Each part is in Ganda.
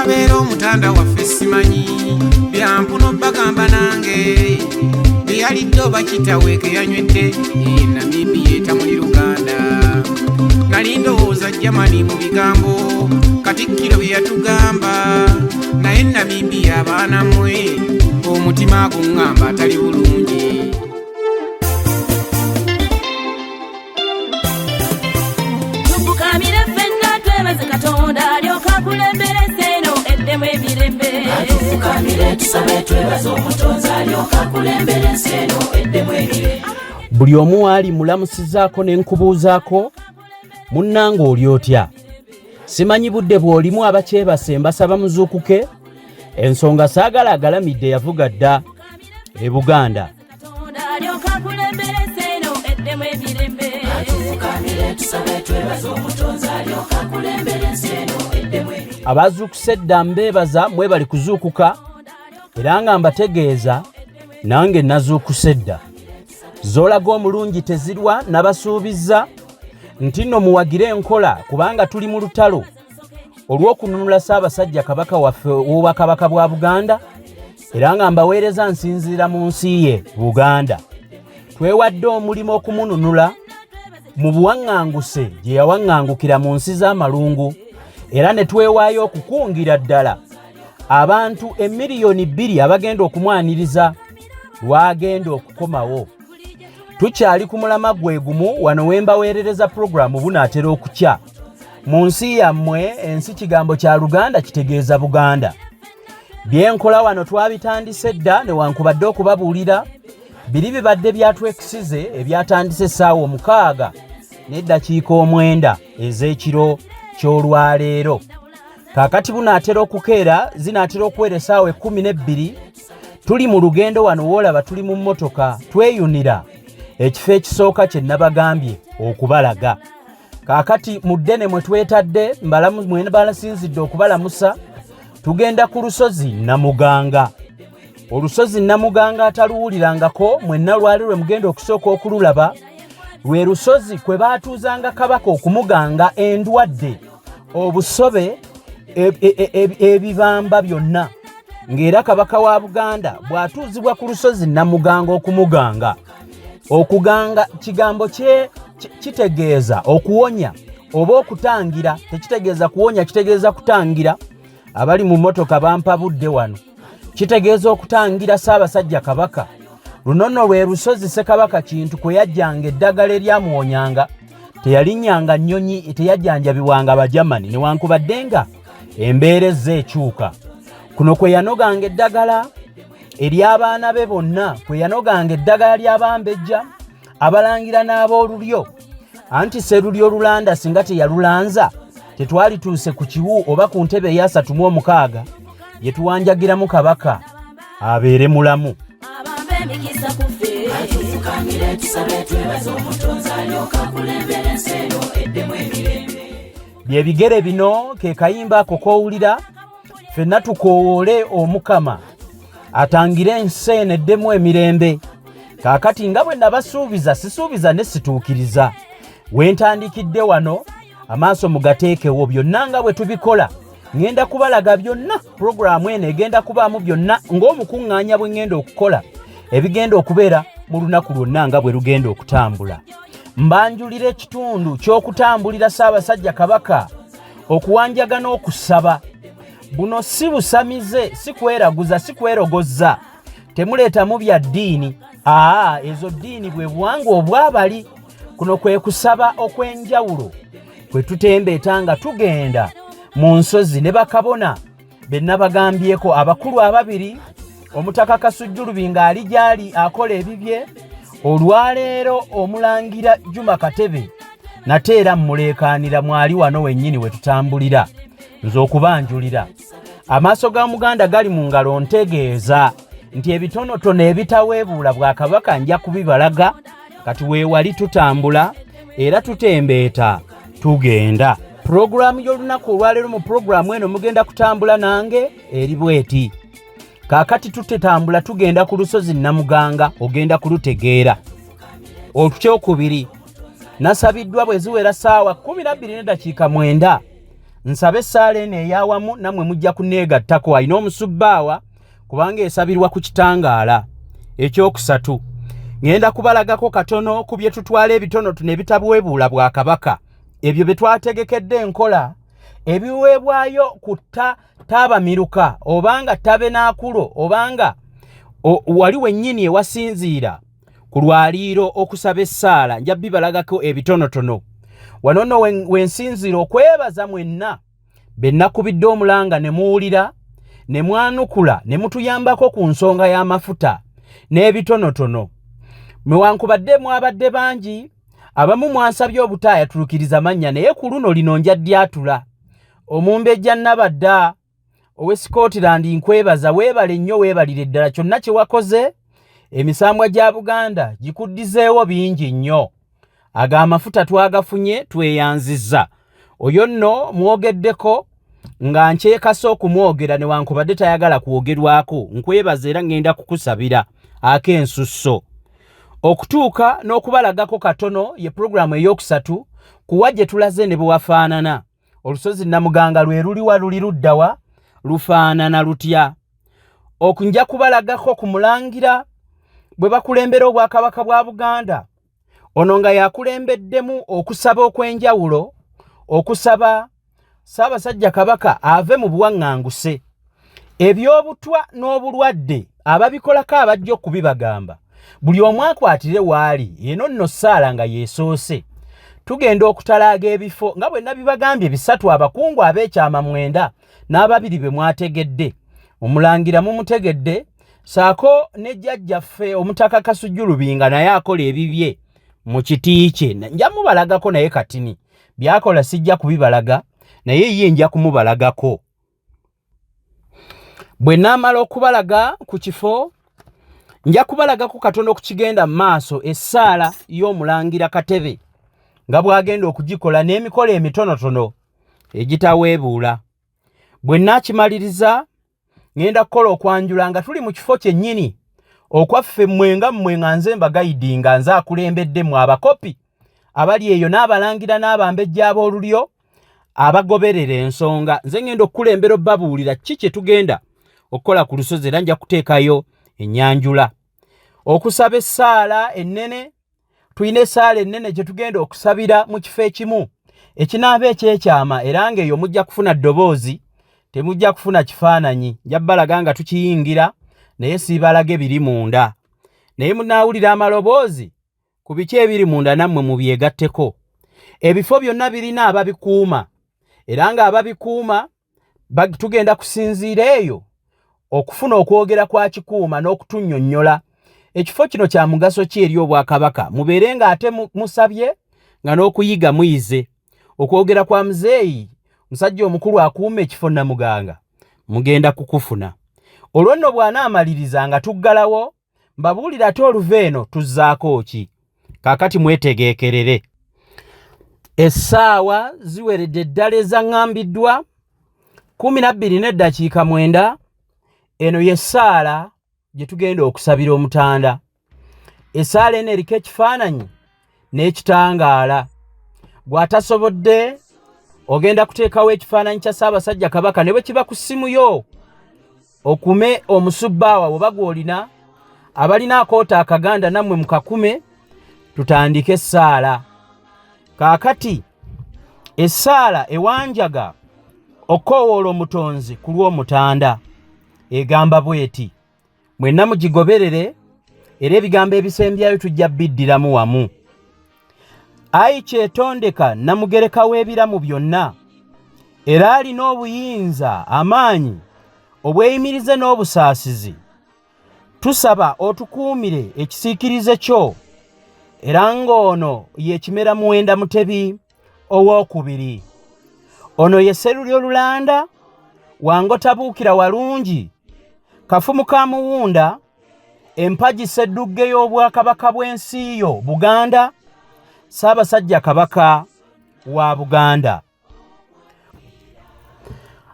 Abeera omutanda waffe simanyi byampuno bagamba nange byeyalidde oba kitawe keyanywedde e Namibia etamuli Luganda. Nali ndowooza Germany mu bigambo Katikkiro bye yatugamba, naye Namibia abaana mmwe omutima guŋŋamba atali bulungi. Tufukamire ffenna twebaze Katonda alyoka akulembere ensi eno eddemu emirembe. Tufukamire tusabe twebaze Omutonzi alyoka akulembere ensi eno eddemu emirembe. Buli omu waali mulamusizaako ne nkubuuzaako, munnange oli otya? Simanyi budde bw'olimu, abakyebase mbasaba muzuukuke. Ensonga saagala agalamidde yavuga dda e Buganda. Katonda alyoka akulembere ensi eno eddemu emirembe. Tufukamire tusabe twebaze Omutonzi alyoka akulembere ensi eno eddemu emirembe. Abazuukuse edda mbeebaza mwebali kuzuukuka, era nga mbategeeza nange nazuukuse dda. Z'olaga omulungi tezirwa, nabasuubizza nti nno muwagire enkola kubanga tuli mu lutalo olw'okununula Ssaabasajja Kabaka waffe ow'Obwakabaka bwa Buganda, era nga mbaweereza nsinziira mu nsi ye Buganda. Twewadde omulimu okumununula mu buwaŋŋanguse gye yawaŋŋangukira mu nsi z'amalungu, era ne twewaayo okukungira ddala abantu emiliyoni 2 abagenda okumwaniriza lwagenda okukomawo. Tukyali ku mulama gwe gumu wano we mbaweerereza pulogulaamu bunaatera okukya. Mu nsi yammwe, ensi kigambo kya Luganda kitegeeza Buganda. Bye nkola wano twabitandise dda, newankubadde okubabuulira biri bibadde byatwekisize ebyatandise essaawa 6 n'eddakiika 9 ez'ekiro ky'olwaleero. Kaakati bunaatera okukeera, zinaatera okuwera essaawa 12. Tuli mu lugendo wano woolaba tuli mu mmotoka tweyunira ekifo ekisooka kye nabagambye okubalaga. Kaakati mu ddene mwe twetadde mwe balasinzidde okubalamusa, tugenda ku lusozi Namuganga. Olusozi Namuganga ataluwulirangako mwenna lwali lwe mugenda okusooka okululaba. Lwe lusozi kwe baatuuzanga kabaka okumuganga endwadde, obusobe, ebibamba byonna, ng'era kabaka wa Buganda bw'atuuzibwa ku lusozi Namuganga okumuganga. Okuganga kigambo kitegeeza okuwonya oba okutangira, tekitegeeza kuwonya, kitegeeza kutangira. Abali mu mmotoka bampabudde wano, kitegeeza okutangira Ssaabasajja Kabaka. Luno nno lwe lusozi Ssekabaka Kintu kwe yajjanga eddagala eryamuwonyanga. Teyalinnyanga nnyonyi, teyajjanjabibwanga Bajamani, newankubadde nga embeera ezze ekyuka. Kuno kwe yanoganga eddagala ery'abaana be bonna, kwe yanoganga eddagala ly'abambejja, abalangira n'ab'olulyo. Anti Sserulyo olulanda singa teyalulanza tetwalituuse ku kiwu oba ku ntebe eyasatu mu omukaaga gye tuwanjagiramu kabaka abeere mulamu. Abambe emikisa ku ffe. Tufukamire tusabe twebaze Omutonzi alyoka akulembere ensi eno eddemu emirembe. Bye bigere bino ke kayimba ako k'owulira, ffenna tukoowoole Omukama atangire ensi eno eddemu emirembe. Kaakati nga bwe nabasuubiza, sisuubiza ne situukiriza. We ntandikidde wano, amaaso mugateekewo byonna nga bwe tubikola. Ŋŋenda kubalaga byonna, pulogulaamu eno egenda kubaamu byonna ng'omukuŋŋaanya bwe ŋŋenda okukola ebigenda okubeera mu lunaku lwonna nga bwe lugenda okutambula. Mbanjulira ekitundu ky'okutambulira Ssaabasajja Kabaka, okuwanjaga n'okusaba. Buno si busamize, si kweraguza, si kwerogozza. Temuleetamu bya ddiini. Aa, ezo ddiini bwe buwangwa obwabali. Kuno kwe kusaba okw'enjawulo kwe tutembeeta nga tugenda mu nsozi ne bakabona be nabagambyeko, abakulu ababiri, Omutaka Kasujjulubi ng'ali gy'ali akola ebibye olwaleero, Omulangira Juma Katebe nate era mmuleekaanira mwali wano wennyini we tutambulira. Nze okubanjulira, amaaso ga Muganda gali mu ngalo, ntegeeza nti ebitonotono ebitaweebuula bwakabaka nja kubibalaga. Kati weewali tutambula era tutembeeta tugenda. Pulogulaamu y'olunaku olwaleero, mu pulogulaamu eno mugenda kutambula nange eri bweti. Kaakati tutetambula tugenda ku lusozi Namuganga, ogenda kulutegeera. Olkyokubiri nasabiddwa bwe ziwera ssaawa 12 n'eddakiika 9. Nsabe essaala eno ey'awamu, nammwe mujja kuneegattako. Alina omusubbaawa kubanga esabirwa ku kitangaala. Ekyokusatu, ŋŋenda kubalagako katono ku bye tutwala ebitonotono ebitabuwebuula bwakabaka, ebyo bye twategekedde enkola ebiweebwayo ku taabamiruka obanga tabenaakulo obanga wali wennyini ewasinziira ku lwaliiro okusaba essaala. Nja bibalagako ebitonotono wano nno wensinziira okwebaza mwenna be nakubidde omulanga ne muwulira ne mwanukula ne mutuyambako ku nsonga y'amafuta n'ebitonotono. Newankubadde mwabadde bangi, abamu mwansabye obutaayatulukiriza mannya, naye ku luno lino nja dyatula. Omumbejja Nabadda owe Scotland, nkwebaza, weebale nnyo, weebalire ddala kyonna kye wakoze. Emisambwa gya Buganda gikuddizeewo bingi nnyo. Ago amafuta twagafunye, tweyanzizza. Oyo nno mwogeddeko nga nkyekase okumwogera newankubadde tayagala kwogerwako. Nkwebaza era ŋŋenda kukusabira ak'ensusso. Okutuuka n'okubalagako katono ye pulogulaamu ey'okusatu kuwa gye tulaze ne bwe wafaanana. Olusozi Namuganga lwe luliwa, luli luddawa, lufaanana lutya? Okunja kubalagako ku mulangira bwe bakulembera obwakabaka bwa Buganda, ono nga yakulembeddemu okusaba okw'enjawulo okusaba Ssaabasajja Kabaka ave mu buwaŋŋanguse. Eby'obutwa n'obulwadde ababikolako abajja okubibagamba, buli omu akwatire waali. Eno nno ssaala nga yeesoose. Tugenda okutalaaga ebifo nga bwe nabibagambye bisatu, abakungu ab'ekyama 9 n'ababiri be mwategedde. Omulangira mumutegedde, saako ne jjajjaffe Omutaka Kasujju Lubinga, naye akola ebibye mu kiti kye. Nja mubalagako, naye katini byakola sijja kubibalaga, naye ye nja kumubalagako. Bwe naamala okubalaga ku kifo, nja kubalagako katono okukigenda mu maaso, essaala y'omulangira Katebe nga bw'agenda okugikola n'emikolo emitonotono egitaweebuula. Bwe naakimaliriza, ŋŋenda kukola okwanjula nga tuli mu kifo kyennyini okwaffe mmwe nga mmwe, nga nze mbagayidinga, nze akulembedde mmwe abakopi abali eyo n'abalangira n'abambejja ab'olulyo abagoberera ensonga. Nze ŋŋenda okukulembera obbabuulira ki kye tugenda okukola ku lusozi, era nja kuteekayo ennyanjula. Okusaba essaala ennene, tulina essaala ennene gye tugenda okusabira mu kifo ekimu ekinaaba ekyekyama, era ng'eyo mujja kufuna ddoboozi, temujja kufuna kifaananyi. Nja bbalaga nga tukiyingira, naye siibalage biri munda, naye munaawulira amaloboozi ku biki ebiri munda, nammwe mubyegatteko. Ebifo byonna birina ababikuuma, era ng'ababikuuma tugenda kusinziira eyo okufuna okwogera kwa kikuuma n'okutunnyonnyola ekifo kino kya mugaso ki eri obwakabaka. Mubeere ng'ate musabye nga n'okuyiga muyize. Okwogera kwa muzeeyi musajja omukulu akuuma ekifo Namuganga mugenda kukufuna. Olwo nno bw'anaamaliriza nga tuggalawo, mbabuulira ate oluva eno tuzzaako ki. Kaakati mwetegeekerere, essaawa ziweredde ddala ezaŋŋambiddwa 12:09. Eno y'essaala gye tugenda okusabira omutanda. Essaala eno eriko ekifaananyi n'ekitangaala. Gw'atasobodde ogenda kuteekawo ekifaananyi kya Ssaabasajja Kabaka ne bwe kiba ku ssimu yo, okume omusubbaawa oba gw'olina. Abalina akoota akaganda nammwe mukakume, tutandike essaala. Kaakati essaala ewanjaga okukoowoola omutonzi ku lw'omutanda egamba bw'eti, mwenna mugigoberere, era ebigambo ebisembyayo tujja biddiramu wamu. Ayi kyetondeka namugereka w'ebiramu byonna, era alina obuyinza, amaanyi, obweyimirize n'obusaasizi, tusaba otukuumire ekisiikirize kyo, era ng'ono ye Kimera Muwenda Mutebi Owookubiri. Ono ye Sserulyo Lulanda Wangotabuukira Walungi Kafumu ka Muwunda, empagi sseddugge y'obwakabaka bw'ensi yo Buganda, Ssaabasajja Kabaka wa Buganda.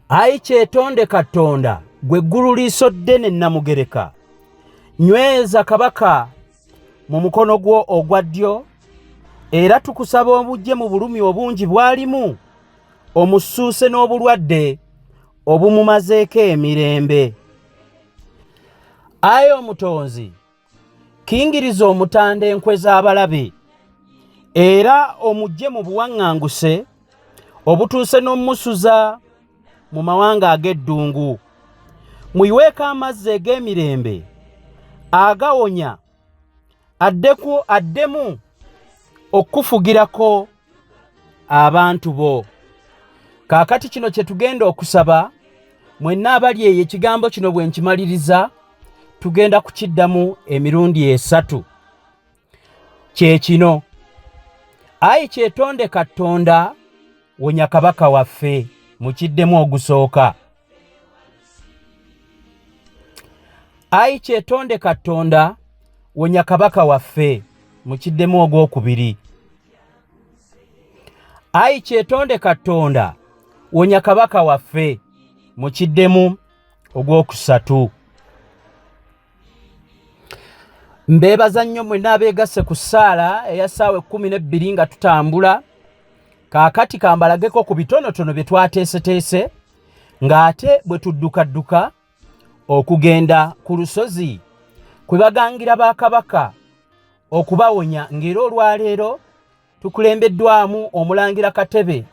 Ayi kyetonde Katonda, gwe ggulu liiso ddene Nnamugereka, nyweza Kabaka mu mukono gwo ogwa ddyo, era tukusaba obujje mu bulumi obungi bw'alimu. Omusuuse n'obulwadde obumumazeeko emirembe. Ayi Omutonzi, kingiriza Omutanda enkwe z'abalabe, era omuggye mu buwaŋŋanguse obutuuse n'omusuza mu mawanga ag'eddungu. Muyiweeko amazzi eg'emirembe agawonya, addeku addemu okukufugirako abantu bo. Kaakati kino kye tugenda okusaba mwenna abali eyo, ekigambo kino bwe nkimaliriza tugenda kukiddamu emirundi esatu. Kye kino: Ayi kyetonde Katonda, wonya Kabaka waffe. Mukiddemu ogusooka. Ayi kyetonde Katonda, wonya Kabaka waffe. Mukiddemu ogwokubiri. Ayi kyetonde Katonda, wonya Kabaka waffe. Mukiddemu ogwokusatu. Mbeebaza nnyo mwenna abeegasse ku ssaala eya ssaawa 12 nga tutambula. Kaakati kambalageko ku bitonotono bye twateeseteese ng'ate bwe tuddukadduka okugenda ku lusozi kwe bagangira bakabaka okubawonya, ng'era olwaleero tukulembeddwamu Omulangira Katebe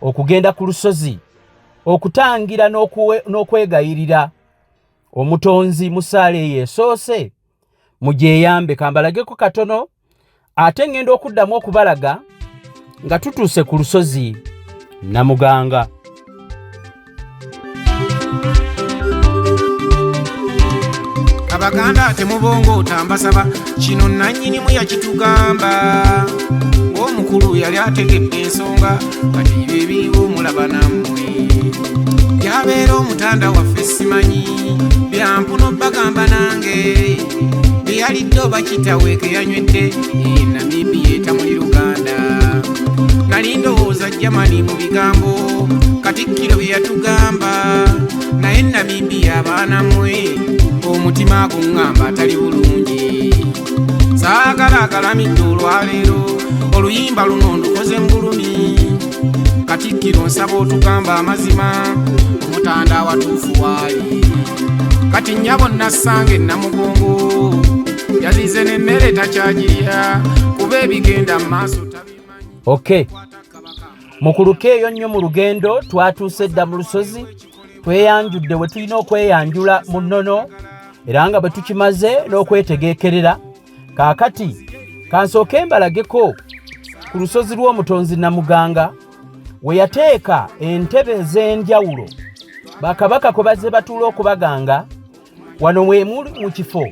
okugenda ku lusozi okutangira n'okwegayirira Omutonzi mu ssaala eyo esoose. Mugyeyambe, kambalageko katono, ate ŋŋenda okuddamu okubalaga nga tutuuse ku lusozi Namuganga. Abaganda temubongoota, mbasaba kino nannyinimu yakitugamba ng'omukulu yali ategedde ensonga. Kati bye biriwo mulaba nammwe byabeera omutanda waffe. Simanyi byampuno bagamba nange byeyalidde oba kitawe ke yanywedde e Namibiya etamuli Luganda. Nali ndowooza Germany mu bigambo Katikkiro bye yatugamba, naye Namibiya abaana mmwe omutima guŋŋamba atali bulungi. Saagala agalamidde olwaleero, oluyimba luno ndukoze mu bulumi. Katikkiro, nsaba otugamba amazima, Omutanda awatuufu waali. Kati nnyabo nassanga enamugongo yazize n'emmere takyagirya, kuba ebigenda mu maaso tabimanyi. Ok, mukuluka eyo nnyo mu lugendo twatuuse dda mu lusozi, tweyanjudde we tulina okweyanjula mu nnono, era nga bwe tukimaze n'okwetegekerera. Kaakati kansooke mbalageko ku lusozi lw'Omutonzi Namuganga we yateeka entebe ez'enjawulo bakabaka kwe bazze batuula okubaganga. Wano we muli mu kifo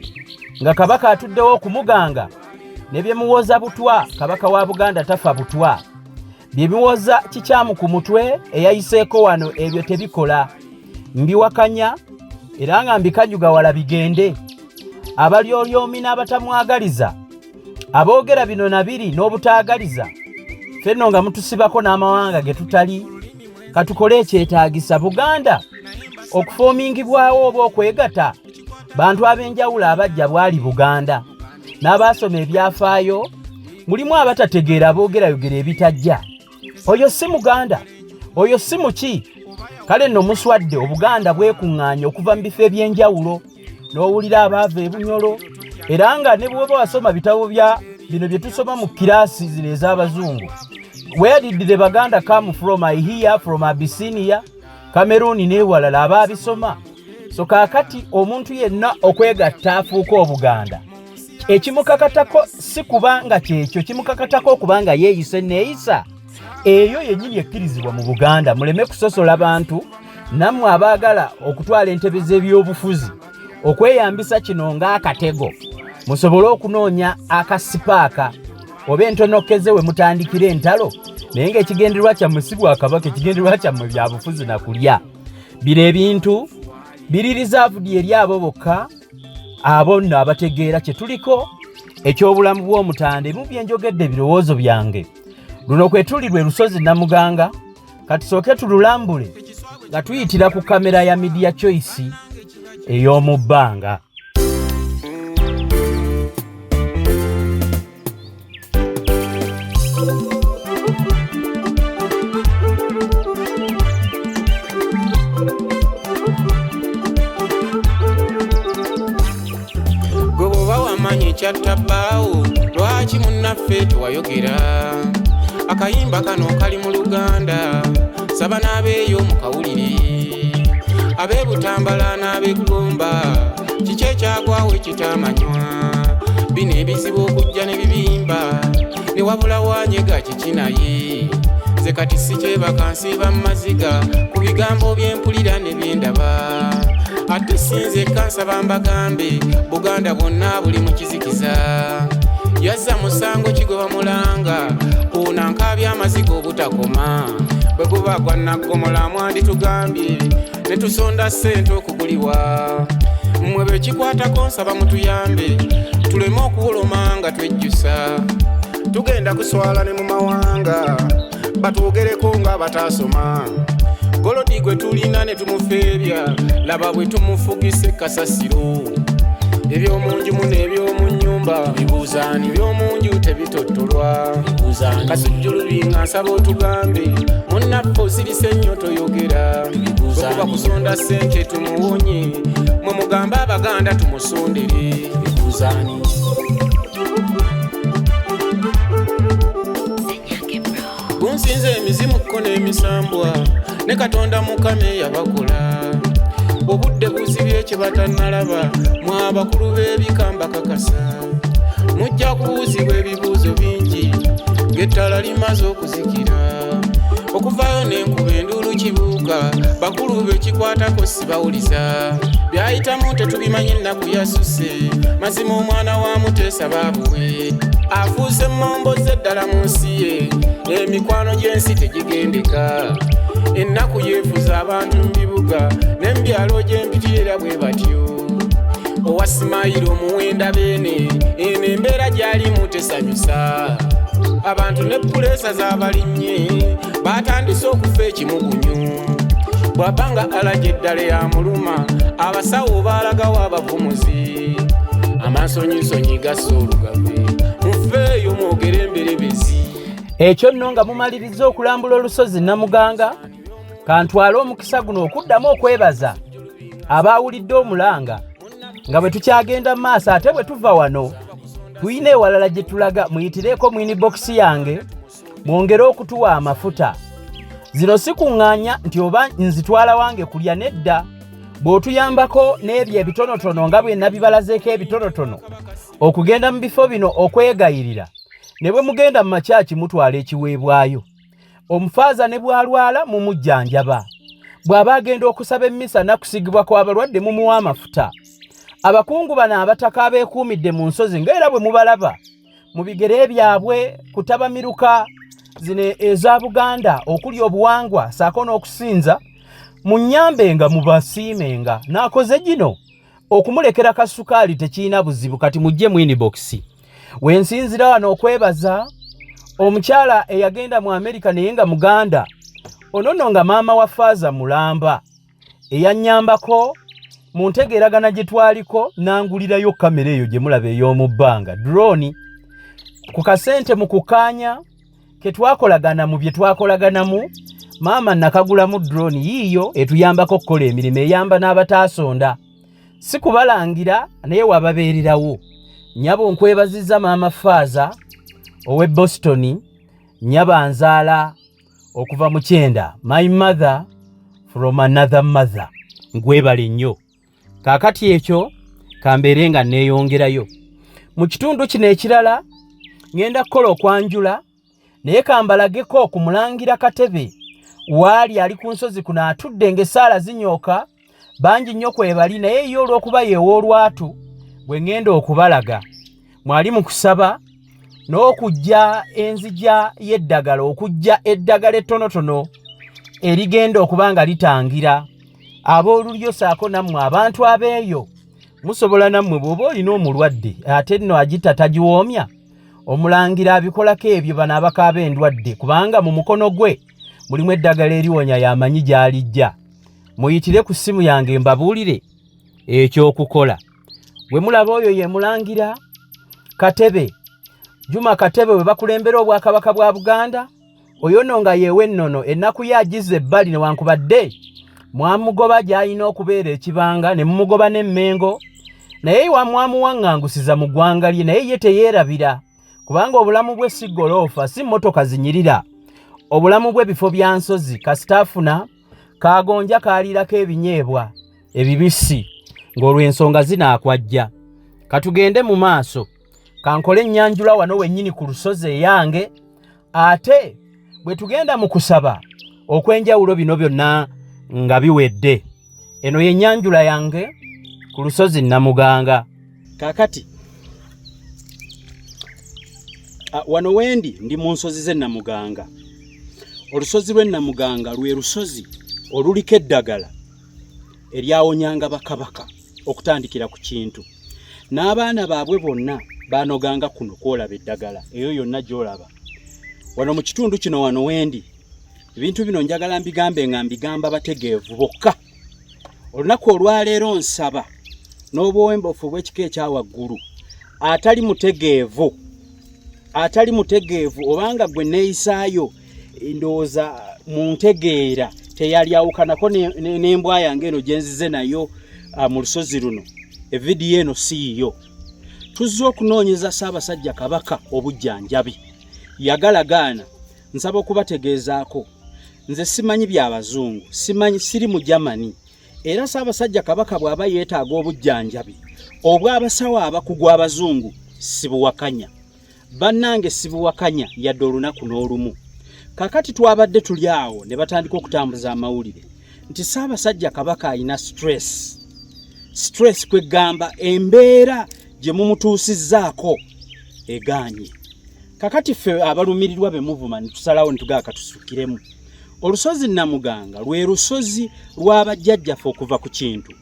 nga kabaka atuddewo okumuganga ne bye muwoza butwa. Kabaka wa Buganda tafa butwa. Bye biwoza kikyamu ku mutwe eyayiseeko wano, ebyo tebikola, mbiwakanya era nga mbikanyuga wala bigende. Abalyolyomi n'abatamwagaliza aboogera bino na biri n'obutaagaliza, fenno nga mutusibako n'amawanga ge tutali. Katukole ekyetaagisa Buganda okufoomingibwawo oba okwegatta bantu ab'enjawulo abajja bwali Buganda. N'abaasoma ebyafaayo mulimu abatategeera, aboogerayogera ebitajja. Oyo si Muganda, oyo si muki. Kale nno muswadde. Obuganda bwekuŋŋaanya okuva mu bifo eby'enjawulo, n'owulira abaava ebunyolo, era nga ne bw'oba wasoma bitabo bya bino bye tusoma mu kiraasi zino ez'abazungu, where did the Baganda come from? I hear from Abyssinia, Cameroon n'ewalala abaabisoma. So kaakati omuntu yenna okwegatta afuuka Obuganda, ekimukakatako si kuba nga kyekyo kimukakatako okuba nga yeeyisa eneeyisa eyo yennyini ekkirizibwa mu Buganda. Muleme kusosola bantu. Nammwe abaagala okutwala entebe z'ebyobufuzi okweyambisa kino ng'akatego musobole okunoonya akasipaaka oba entonokeze we mutandikira entalo, naye ng'ekigendererwa kyammwe si bwakabaka, ekigendererwa kyammwe byabufuzi na kulya. Bino ebintu biri reserved eri abo bokka, abo nno abategeera kye tuliko eky'obulamu bw'Omutanda. Ebimu byenjogedde ebirowoozo byange. Luno kwe tuli lwe lusozi Namuganga. Katusooke tululambule nga tuyitira ku kamera ya Media Choice ey'omu bbanga. Ekyatta bbaawo lwaki munnaffe tewayogera? Akayimba kano kali mu Luganda, saba n'abeeyo mukawulire. Ab'e Butambala n'ab'Eggomba, kiki ekyagwawo ekitamanywa? Bino ebizibu okujja ne bibimba ne wabula wanyega kiki? Naye nze kati sikyebaka, nsiiba mu maziga ku bigambo byempulira ne byendaba. Ate sinze kansaba mbagambe, Buganda bwonna buli mu kizikiza. Yazza musango ki gwe bamulanga? Ono ankaabya amaziga obutakoma. Bwe guba gwa naggomola mwanditugambye ne tusonda ssente okuguliwa. Mmwe bekikwatako nsaba mutuyambe tuleme okuwoloma nga twejjusa. Tugenda kuswala ne mu mawanga batwogereko nga bataasoma. Golodi gwe tulina ne tumufeebya, laba bwe tumufugisa kasasiro. Ebyomunju muno ebyomu nnyumba bibuuzaani? Ebyomunju tebitottolwa. Kasujjulubi nga nsaba otugambe, munnaffe osirise nnyo toyogera. Okuba kusonda ssente tumuwonye, mwe mugambe Abaganda tumusondere. Bibuuzaani? Gunsinze emizimu kko n'emisambwa ne Katonda Mukama eyabakola. Obudde buzibye kye batannalaba. Mwe abakulu b'ebika mbakakasa, mujja kubuuzibwa ebibuuzo bingi ng'ettala limaze okuzikira. Okuvaayo n'enkuba enduulu kibuuka, bakulu bekikwatako sibawuliza. Byayitamu tetubimanyi, ennaku yasusse. Mazima omwana wa Muteesa baabuwe afuuse mmomboze ddala mu nsi ye. Emikwano gy'ensi tegigendeka, ennaku yeefuza abantu mu bibuga ne mu byalo gy'empitirira bwe batyo. Owa Simayiro omuwenda beene eno embeera gy'alimu tesanyusa. Abantu ne puleesa z'abalinnye batandise okufa ekimugunyu. Bw'aba nga alaja eddala yamuluma, abasawo baalagawo abavumuzi. Amansonyisonyi gassa olugave, mufeeyo mwogere emberebezi. Ekyo nno nga mumaliriza okulambula olusozi Namuganga, kantwale omukisa guno okuddamu okwebaza abaawulidde omulanga nga bwe tukyagenda mu maaso. Ate bwe tuva wano tulina ewalala gye tulaga. Muyitireeko mu inbox yange mwongere okutuwa amafuta. Zino si kuŋŋaanya nti oba nzitwala wange kulya, nedda. Bw'otuyambako n'ebyo ebitonotono nga bwe nabibalazeeko ebitonotono, okugenda mu bifo bino okwegayirira, ne bwe mugenda mu makyaki mutwala ekiweebwayo. Omufaaza ne bw'alwala mumujjanjaba, bw'aba agenda okusaba emmisa nakusigibwa kw'abalwadde mumuwa amafuta. Abakungu bano abataka abeekuumidde mu nsozi nga era bwe mubalaba mu bigere byabwe kutabamiruka zino eza Buganda okuli obuwangwa saako n'okusinza, munnyambenga mubasiimenga. Naakoze gino okumulekera kasukaali tekirina buzibu. Kati mujje mu inbox. Wensinzira wano okwebaza omukyala eyagenda mu Amerika naye nga Muganda, ono nno nga maama wa Faaza mulamba eyannyambako mu ntegeeragana gye twaliko nangulirayo kamera eyo gye mulaba ey'omu bbanga, drone, ku kasente mu kukkaanya ke twakolagana mu bye twakolaganamu. Maama nakagulamu drone yiiyo etuyambako okukola emirimu, eyamba n'abataasonda. Si kubalangira naye wababeererawo. Nnyabo nkwebazizza maama Faaza ow'e Boston, nnyaba nzaala okuva mu kyenda, my mother from another mother, nkwebale nnyo. Kaakati ekyo kambeere nga neeyongerayo mu kitundu kino ekirala. Ŋŋenda kukola okwanjula, naye kambalageko ku Mulangira Katebe waali ali ku nsozi kuno atudde ng'essaala zinyooka. Bangi nnyo kwebali, naye ye olw'okuba yeew'olwatu bwe ŋŋenda okubalaga mwali mu kusaba n'okujja enzija y'eddagala, okujja eddagala ettonotono erigenda okuba nga litangira ab'olulyo saako nammwe abantu abeeyo. Musobola nammwe bw'oba olina omulwadde ate nno agita tagiwoomya, omulangira abikolako ebyo bano abakaaba endwadde, kubanga mu mukono gwe mulimu eddagala eriwonya, yamanyi gy'alijja. Muyitire ku ssimu yange mbabuulire ekyokukola. Bwe mulaba oyo ye Mulangira Katebe Juma Katebe, we bakulembera obwakabaka bwa Buganda. Oyo nno nga yeewa ennono, ennaku ye agiza ebbali, newankubadde mwamugoba gy'alina okubeera ekibanga ne mumugoba n'emmengo. Naye wamwamuwaŋŋangusiza mu ggwanga lye, naye ye teyeerabira, kubanga obulamu bwe si goloofa, si mmotoka zinyirira. Obulamu bwe bifo bya nsozi, kasita afuna kagonja kaaliirako ebinyeebwa ebibisi, ng'olw'ensonga zinaakwajja. Katugende mu maaso, kankole ennyanjula wano wennyini ku lusozi eyange, ate bwe tugenda mu kusaba okw'enjawulo bino byonna nga biwedde. Eno ye nnyanjula yange ku lusozi Namuganga. Kaakati wano wendi ndi mu nsozi z'e Namuganga. Olusozi lw'e Namuganga lwe lusozi oluliko eddagala eryawonyanga bakabaka okutandikira ku Kintu, n'abaana baabwe bonna baanoganga kuno kwolaba eddagala eyo yonna gy'olaba wano mu kitundu kino. Wano wendi, ebintu bino njagala mbigambe nga mbigamba bategeevu bokka. Olunaku olwaleero nsaba n'obuwembofu obw'ekika ekya waggulu, atali mutegeevu, atali mutegeevu, obanga gwe neeyisaayo ndowooza mu ntegeera teyalyawukanako n'embwa yange eno gye nzize nayo mu lusozi luno. Evidiyo eno si yiyo. Tuzze okunoonyeza Ssaabasajja Kabaka obujjanjabi. Yagalagaana. Nsaba okubategeezaako, nze simanyi byabazungu, simanyi, siri mu Germany. Era Ssaabasajja Kabaka bw'aba yeetaaga obujjanjabi obw'abasawo abakugu abazungu, sibuwakanya bannange, sibuwakanya yadde olunaku n'olumu. Kakati twabadde tuli awo ne batandika okutambuza amawulire nti Ssaabasajja Kabaka alina stress. Stress kwegamba embeera gye mumutuusizzaako egaanye. Kakati ffe abalumirirwa be muvuma ne tusalawo ne tugaa katusukiremu. Olusozi Namuganga lwe lusozi lw'abajjajjaffe okuva ku Kintu,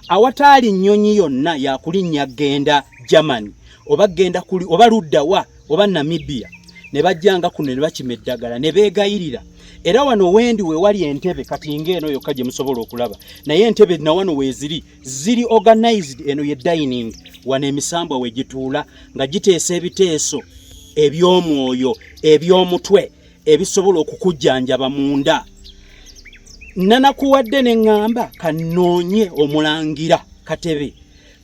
awataali nnyonyi yonna yakulinnya genda Germany oba genda kuli oba luddawa oba Namibia, ne bajjanga kuno ne bakima eddagala ne beegayirira. Era wano wendi we wali entebe kati ng'eno yokka gye musobola okulaba, naye entebe nawano weeziri ziri organized. Eno ye dining, wano emisambwa we gituula nga giteesa ebiteeso eby'omwoyo, eby'omutwe, ebisobola okukujjanjaba munda. Nanakuwadde ne ŋŋamba kanoonye omulangira Katebe,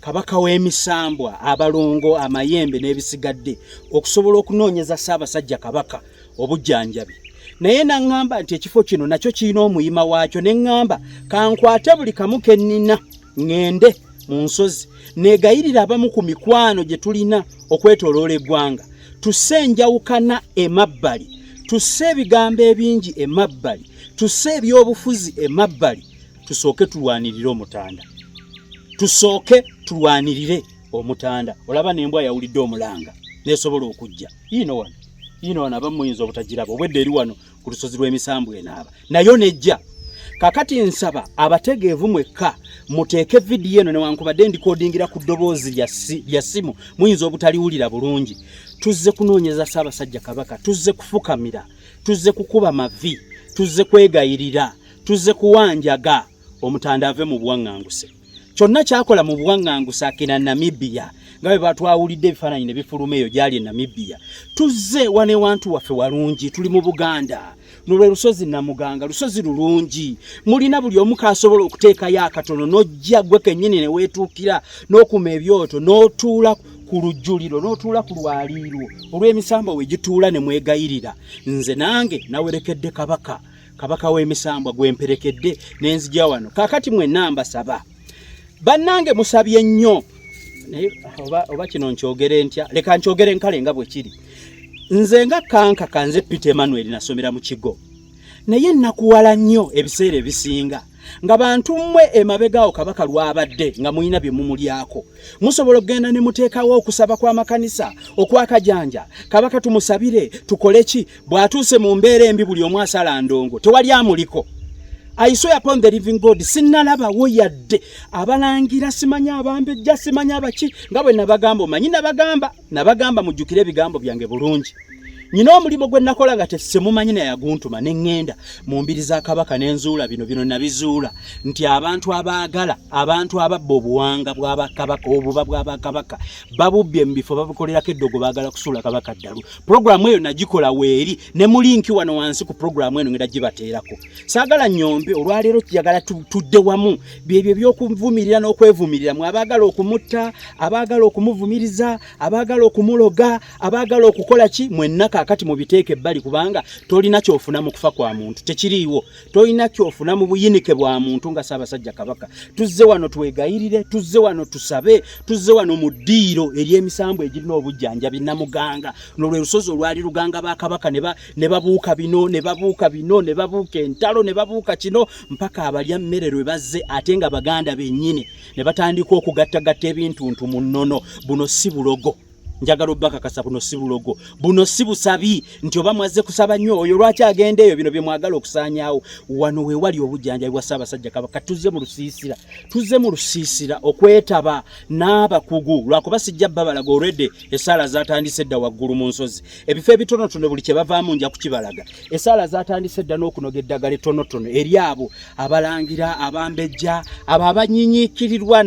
kabaka w'emisambwa, abalongo, amayembe n'ebisigadde, okusobola okunoonyeza Ssaabasajja Kabaka obujjanjabi. Naye naŋŋamba nti ekifo kino nakyo kirina omuyima waakyo. Ne ŋŋamba kankwate buli kamu ke nnina ŋŋende mu nsozi neegayirira abamu ku mikwano gye tulina okwetooloola eggwanga, tusse enjawukana emabbali, tusse ebigambo ebingi emabbali, tusse ebyobufuzi emabbali, tusooke tulwanirire omutanda, tusooke tulwanirire omutanda. Olaba nembwa yawulidde omulanga nesobola okujja. Yiino wano, yiino wano, abamu muyinza obutagiraba, obwedda eri wano ku lusozi lw'emisambu enaaba nayo nejja. Kakati nsaba abategeevu mwekka muteeke vidiyo eno, newankubadde ndikodingira ku ddoboozi lya ssimu, muyinza obutaliwulira bulungi. Tuzze kunoonyeza Ssaabasajja Kabaka, tuzze kufukamira, tuzze kukuba mavi, tuzze kwegayirira, tuzze kuwanjaga omutanda ave mu buwaŋŋanguse. Kyonna kyakola mu buwaŋŋanguse akina Namibia, nga bwe batwawulidde ebifaananyi ne bifuluma eyo gyali e Namibia. Tuzze wano ewantu waffe walungi, tuli mu Buganda. Nolwe lusozi Namuganga, lusozi lulungi, mulina buli omu kasobola okuteekayo akatono n'ojja gwe kennyini ne weetuukira n'okuma ebyoto n'otuula ku lujjuliro n'otuula ku lwaliirwo olw'emisambwa we gituula ne mwegayirira. Nze nange nawerekedde kabaka, kabaka w'emisambwa gwemperekedde nenzija wano. Kaakati mwenna mbasaba bannange, musabye nnyo, naye oba kino nkyogere ntya? Leka nkyogere nkale nga bwe kiri. Nze nga kankaka, nze Peter Emmanuel, nasomera mu kigo, naye nakuwala nnyo ebiseera ebisinga nga bantu mmwe emabegaawo kabaka lwabadde nga mulina bye mumulyako. Musobola okugenda ne muteekawo okusaba kw'amakanisa okwakajanja, kabaka tumusabire, tukole ki. Bw'atuuse mu mbeera embi, buli omu asala ndongo, tewali amuliko. I swear upon the living God, sinnalabawo yadde abalangira, simanyi abambejja, simanyi abaki. Nga bwe nabagamba, omanyi nabagamba, nabagamba mujjukire ebigambo byange bulungi. Nyina omulimu gwe nakola nga tesemumanyi naye aguntuma ne ŋŋenda mu mbiri za Kabaka ne nzuula bino bino nabizuula nti abantu abaagala abantu ababba obuwanga bw'abakabaka obuba bw'abakabaka babubbye mu bifo babukolerako eddogo baagala kusuula Kabaka ddalu. Pulogulaamu eyo nagikola weeri ne mu linki wano wansi ku pulogulaamu eno ngenda gibateerako. Saagala nnyombe olwaleero njagala tudde wamu byebyo ebyokuvumirira n'okwevumirira mwe abaagala okumutta abaagala okumuvumiriza abaagala okumuloga abaagala okukola ki mwenna kaakati mubiteeke ebbali kubanga tolina kyofuna mu kufa kwa muntu tekiriiwo tolina kyofuna mu buyinike bwa muntu nga Ssaabasajja Kabaka. Tuzze wano twegayirire, tuzze wano tusabe, tuzze wano mu ddiiro ery'emisambu egirina obujjanjabi Namuganga. Luno lwe lusozi olwali luganga ba Kabaka ne babuuka bino ne babuuka bino ne babuuka entalo ne babuuka kino mpaka abalya mmere lwe bazze ate nga Baganda bennyini ne batandika okugattagatta ebintuntu mu nnono. Buno si bulogo. Njagala obbakakasa buno si bulogo, buno si busabi nti oba mwazze kusaba nnyo oyo lwaki agenda eyo, bino bye mwagala okusaanyaawo. Wano we wali obujjanjabi bwa Ssaabasajja Kabaka. Tuzze mu lusiisira, tuzze mu lusiisira okwetaba n'abakugu, lwakuba sijja babalaga olwedde essaala zaatandise dda waggulu mu nsozi. Ebifo ebitonotono buli kye bavaamu nja kukibalaga. Essaala zaatandise dda n'okunoga eddagala ettonotono eri abo abalangira, abambejja, abo abanyiinyiikirirwa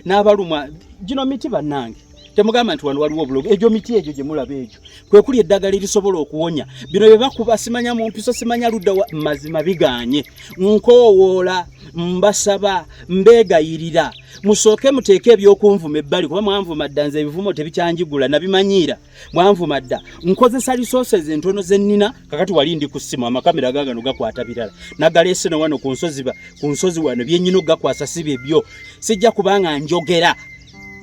n'abalumwa gino miti. Bannange, temugamba nti wano waliwo obulogo. Egyo miti egyo gye mulaba egyo kwe kuli eddagala erisobola okuwonya bino bye bakuba, simanya mu mpiso, simanya ludda wa. Mazima biganye. Nkoowoola, mbasaba, mbeegayirira, musooke muteeke ebyokunvuma ebbali, kuba mwanvuma dda. Nze ebivumo tebikyanjigula, nabimanyiira. Mwanvuma dda. Nkozesa resources entono ze nnina. Kakati wali ndi ku ssimu, amakamera gagano gakwata birala, nagaleese ne wano ku nsozi ku nsozi wano byennyina okugakwasa si byebyo. Sijja kubanga njogera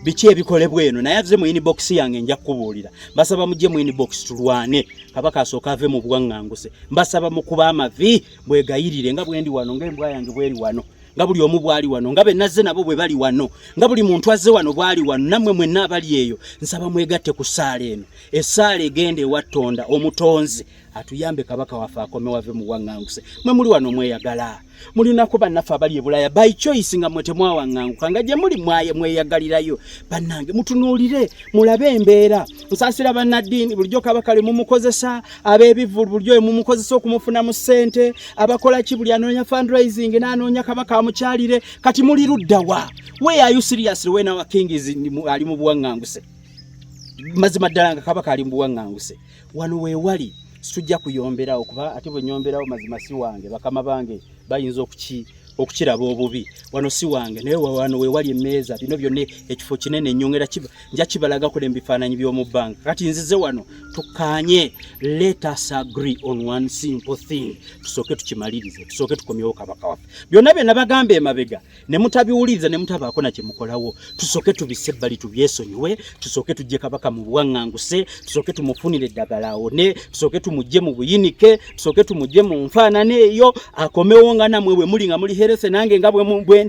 biki ebikolebwa eno, naye aze mu inbox yange nja kukubuulira. Mbasaba mujje mu inbox tulwane Kabaka asooka ave mu bwaŋŋanguse. Mbasaba mukuba amavi bwegayirire nga bwendi wano, ng'embwa yange bweri wano, nga buli omu bwali wano, nga benazze nabo bwe bali wano, nga buli muntu azze wano bwali wano. Nammwe mwenna abali eyo nsaba mwegatte ku ssaala eno, essaala egenda ewa Ttonda omutonzi atuyambe Kabaka waffe akome wave mu bwaŋŋanguse. Mwe muli wano mweyagala, mulinako bannaffe abali e Bulaaya by choice, nga mwe temwawaŋŋanguka, nga gye muli mwaye mweyagalirayo. Bannange, mutunuulire mulabe embeera. Nsaasira bannaddiini, bulijjo Kabaka le mumukozesa ab'ebivvulu, bulijjo mumukozesa okumufunamu ssente, abakola ki, buli anoonya fundraising n'anoonya Kabaka amukyalire. Kati muli ludda wa? Where are you seriously when our king is ali mu buwaŋŋanguse? Mazima ddala nga Kabaka ali mu buwaŋŋanguse. Wano weewali situjja kuyomberawo, kuba ate bwe nyomberawo mazima si wange, bakama bange bayinza okukiraba obubi. Wano si wange, naye wano weewali emmeeza, bino byonna, ekifo kinene nnyo, ngera nja kibalagako ne mu bifaananyi by'omu bbanga. Kati nzize wano tukkaanye, let us agree on one simple thing, tusooke tukimalirize, tusooke tukomyewo Kabaka waffe. Byonna bye nabagamba emabega ne mutabiwuliriza ne mutabaako na kye mukolawo, tusooke tubisse ebbali, tubyesonyiwe, tusooke tujje Kabaka mu buwaŋŋanguse, tusooke tumufunire eddagala awone, tusooke tumugye mu buyinike, tusooke tumugye mu nfaanana eyo, akomewo nga namwe bwe muli, nga muli healthy, nange nga bwe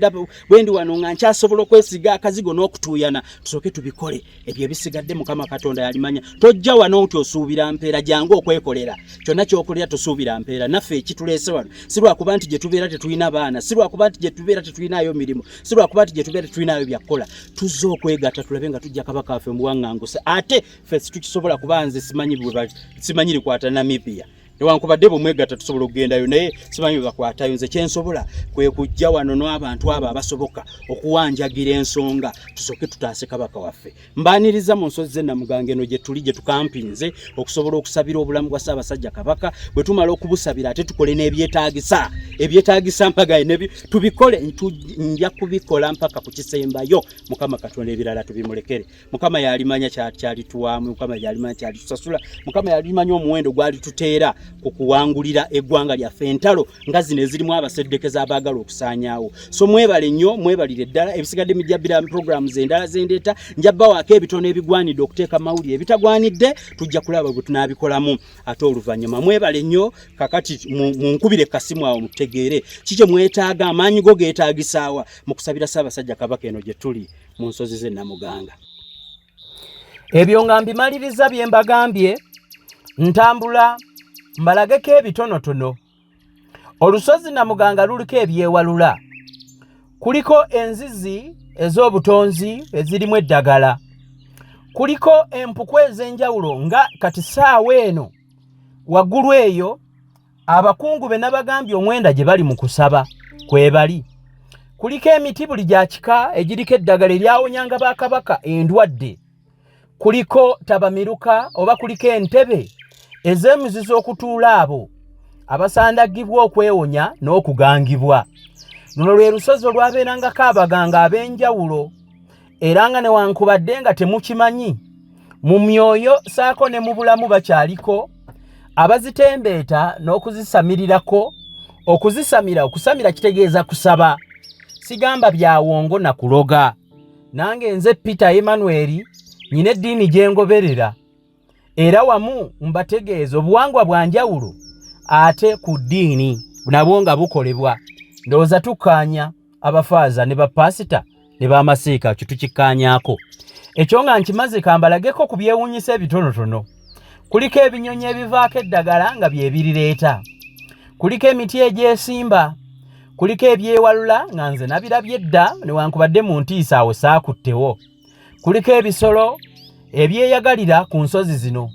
ndi wano nga nkyasobola okwesiga akazigo n'okutuuyana. Tusooke tubikole ebyo, ebisigadde Mukama Katonda yalimanya. Tojja wano nti osuubira mpeera, jangu okwekolera. Kyonna kyokolera tosuubira mpeera. Naffe ekituleese wano si lwakuba nti gye tubeera tetulina baana, si lwakuba nti gye tubeera tetulinayo mirimu, si lwakuba nti gye tubeera tetulinayo byakukola. Tuzze okwegatta tulabe nga tujja Kabaka waffe muwaŋŋanguse. Ate ffe situkisobola, kuba nze simanyi simanyi likwata Namibia. Newankubadde bwe mwegatta tusobola okugendayo, naye simanyi bwe bakwatayo. Nze kyensobola kwe kujja wano n'abantu abo abasoboka okuwanjagira ensonga, tusooke tutaase Kabaka waffe. Mbaaniriza mu nsozi z'e Namuganga eno gye tuli, gye tukampinze okusobola okusabira obulamu bwa Ssaabasajja Kabaka. Bwe tumala okubusabira, ate tukole n'ebyetaagisa, ebyetaagisa mpagaye tubikole. Nja kubikola mpaka ku kisembayo. Mukama Katonda ebirala tubimulekere. Mukama yalimanya kyalituwaamu, Mukama yalimanya kyalitusasula, Mukama yalimanya omuwendo gwalituteera ku kuwangulira eggwanga lyaffe entalo nga zino ezirimu abaseddekeza abaagala okusaanyaawo. So mwebale nnyo, mwebalire ddala. Ebisigadde mijja mu programs endala zendeeta. Nja bawaako ebitono ebigwanidde okuteeka mawulire, ebitagwanidde tujja kulaba bwe tunaabikolamu ate oluvannyuma. Mwebale nnyo. Kakati munkubire kasimu awo mutegeere kikye mwetaaga, amaanyi go geetaagisaawa mu kusabira Ssaabasajja Kabaka eno gye tuli mu nsozi z'e Namuganga. Ebyo nga mbimaliriza bye mbagambye, ntambula mbalageko ebitonotono. Olusozi Namuganga luliko ebyewalula, kuliko enzizi ez'obutonzi ezirimu eddagala, kuliko empuku ez'enjawulo nga kati saawa eno. Waggulu eyo abakungu be nabagambye omwenda gye bali mu kusaba kwebali. Kuliko emiti buli gya kika egiriko eddagala eryawonyanga bakabaka endwadde. Kuliko tabamiruka oba kuliko entebe ez'emizizo okutuula abo abasandagibwa okwewonya n'okugangibwa. Luno lwe lusozi olwabeerangako abaganga ab'enjawulo era nga newankubadde nga temukimanyi mu myoyo saako ne mu bulamu bakyaliko abazitembeeta n'okuzisamirirako. Okuzisamira, okusamira kitegeeza kusaba, sigamba byawongo na kuloga. Nange nze Peter Emmanuel nyina eddiini gye ngoberera era wamu mbategeeza obuwangwa bwa njawulo ate ku ddiini nabwo nga bukolebwa. Ndowooza tukkaanya abafaaza ne bapaasita ne bamasiika kyo tukikkaanyaako. Ekyo nga nkimaze kambalageko ku byewuunyisa ebitonotono. Kuliko ebinyonyi ebivaako eddagala nga bye birireeta, kuliko emiti egyesimba, kuliko ebyewalula nga nze nabirabye dda newankubadde mu ntiisa awo saakuttewo, kuliko ebisolo ebyeyagalira ku nsozi zino,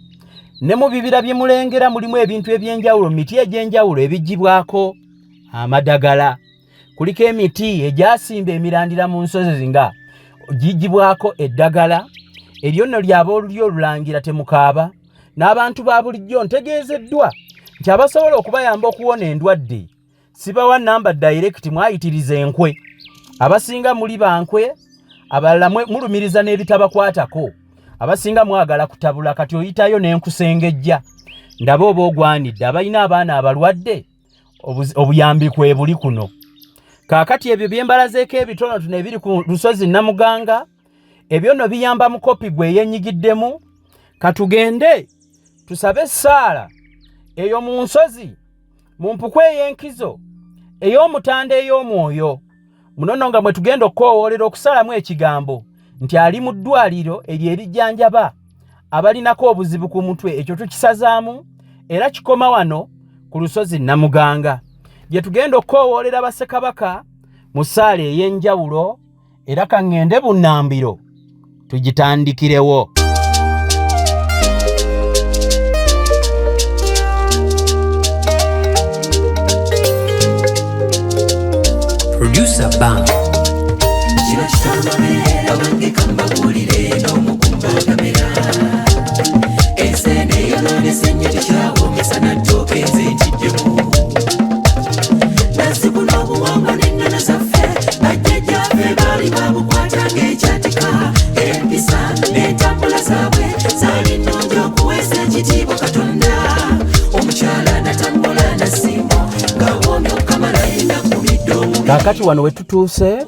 ne mu bibira bye mulengera mulimu ebintu eby'enjawulo, miti egy'enjawulo ebiggyibwako amadagala. Kuliko emiti egyasimba emirandira mu nsozi nga giggyibwako eddagala eryo nno lyaba olulyo olulangira temukaaba. N'abantu ba bulijjo ntegeezeddwa nti abasobola okubayamba okuwona endwadde sibawa namba direct, mwayitiriza enkwe. Abasinga muli bankwe, abalala mulumiriza n'ebitabakwatako, abasinga mwagala kutabula. Kati oyitayo n'enkusengejja ndaba oba ogwanidde. Abalina abaana abalwadde obuyambi kwebuli kuno. Kaakati ebyo bye mbalazeeko ebitonotono ebiri ku lusozi Namuganga, ebyo nno biyamba mukopi gwe yenyigiddemu. Katugende tusabe essaala eyo mu nsozi, mu mpuku ey'enkizo ey'omutanda ey'omwoyo munono, nga mwe tugenda okukoowoolera okusalamu ekigambo nti ali mu ddwaliro eryo erijjanjaba abalinako obuzibu ku mutwe. Ekyo tukisazaamu era kikoma wano ku lusozi Namuganga gye tugenda okukoowoolera bassekabaka mu ssaala ey'enjawulo. Era kaŋŋende bunnambiro tugitandikirewo. Producer Bang. Kino kitambabera bange kambabuulire n'omukumbagamira ensi eno eyonoonese nnyo tekyawoomesa nattooke nze nkiddemu nazibu n'obuwangwa n'ennono zaffe bajjajjaffe baali babukwata ng'ekyatika. Empisa n'entambula zaabwe zaali nnungi okuweesa ekitiibwa Katonda. Omukyala natambula nasimbo ng'awoomya okukamala yenakubidde omubi. Kaakati wano we tutuuse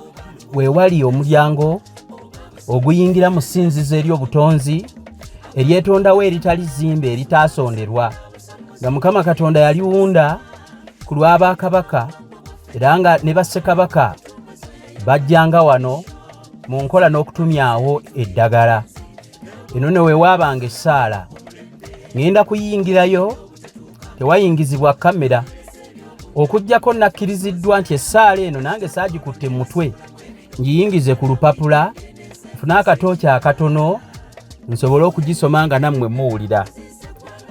we wali omulyango oguyingira mu ssinzizo ery'obutonzi eryetondawo eritali zzimbe eritaasonderwa, nga Mukama Katonda yaliwunda ku lw'abakabaka, era nga ne bassekabaka bajjanga wano mu nkola n'okutumyawo eddagala. Eno ne wewaabanga essaala. Ŋŋenda kuyingirayo, tewayingizibwa kamera okuggyako nakkiriziddwa nti essaala eno nange saagikutte mu mutwe, ngiyingize ku lupapula nfune akatooki akatono nsobole okugisoma nga nammwe muwulira.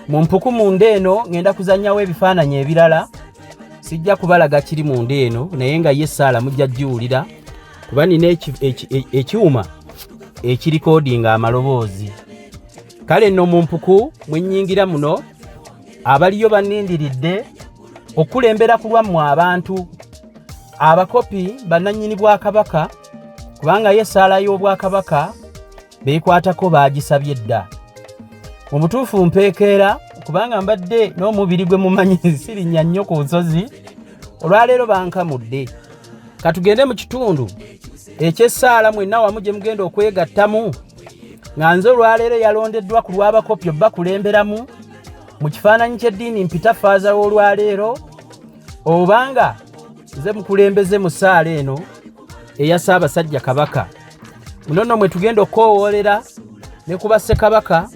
Mu mpuku munda eno ŋŋenda kuzannyawo ebifaananyi ebirala, sijja kubalaga kiri munda eno, naye nga ye essaala mujja giwulira kuba nina ekyuma ekirikodinga amaloboozi. Kale nno mu mpuku mwe nnyingira muno abaliyo bannindiridde okukulembera ku lwammwe abantu abakopi bannannyini bwakabaka, kubanga ye essaala y'obwakabaka beekwatako baagisabye dda. Mu butuufu mpeekeera kubanga mbadde n'omubiri gwe mumanyi sirinnya nnyo ku nsozi, olwaleero bankamudde. Katugende mu kitundu eky'essaala mwenna wamu gye mugenda okwegattamu, nga nze olwaleero yalondeddwa ku lw'abakopi obbakulemberamu mu kifaananyi ky'eddiini mpita faaza w'olwaleero, obanga nze mukulembeze mu ssaala eno eya Ssaabasajja Kabaka. Muno nno mwe tugenda okukoowoolera ne ku bassekabaka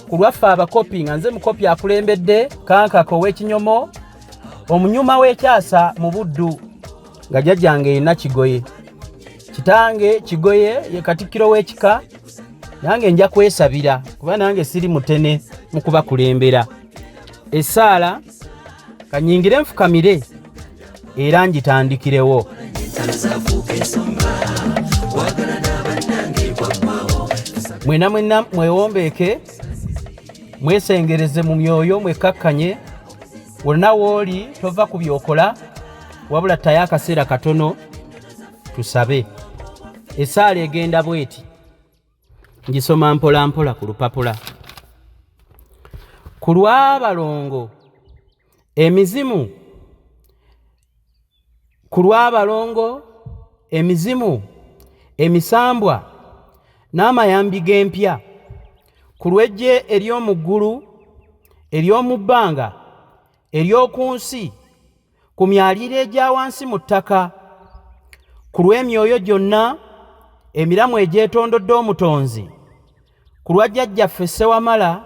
ku lwaffe abakopi, nga nze mukopi akulembedde Kankaka ow'Ekinyomo, omunyuma w'ekyasa mu Buddu, nga jjajjange yenna Kigoye, kitange Kigoye ye katikkiro w'ekika. Nange nja kwesabira kuba nange siri mutene mu kubakulembera. Essaala kanyingire nfukamire era ngitandikirewo. Mwena mwenna mwewombeeke, mwesengereze mu myoyo, mwekkakkanye. Wonna w'oli tova ku by'okola, wabula ttayo akaseera katono tusabe. Essaala egenda bw'eti, ngisoma mpola mpola ku lupapula. Ku lw'abalongo emizimu, ku lw'abalongo emizimu, emisambwa n'amayambi g'empya, ku lw'eggye ery'omu ggulu, ery'omu bbanga, ery'oku nsi, ku myaliiro egya wansi mu ttaka, ku lw'emyoyo gyonna emiramu egyetondodde Omutonzi, ku lwa jjajjaffe Ssewamala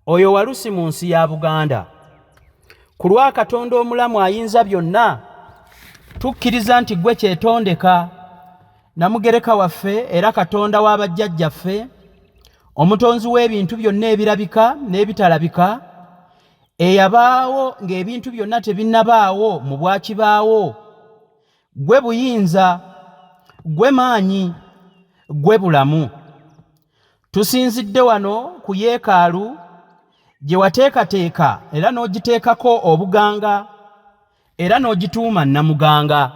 oyo Walusi mu nsi ya Buganda, ku lwa Katonda omulamu ayinza byonna, tukkiriza nti ggwe kyetondeka, Namugereka waffe era Katonda wa bajjajjaffe, Omutonzi w'ebintu byonna ebirabika n'ebitalabika, eyabaawo ng'ebintu byonna tebinnabaawo mu bwakibaawo. Ggwe buyinza, ggwe maanyi, ggwe bulamu. Tusinzidde wano ku yeekaalu gye wateekateeka era n'ogiteekako obuganga era n'ogituuma Namuganga.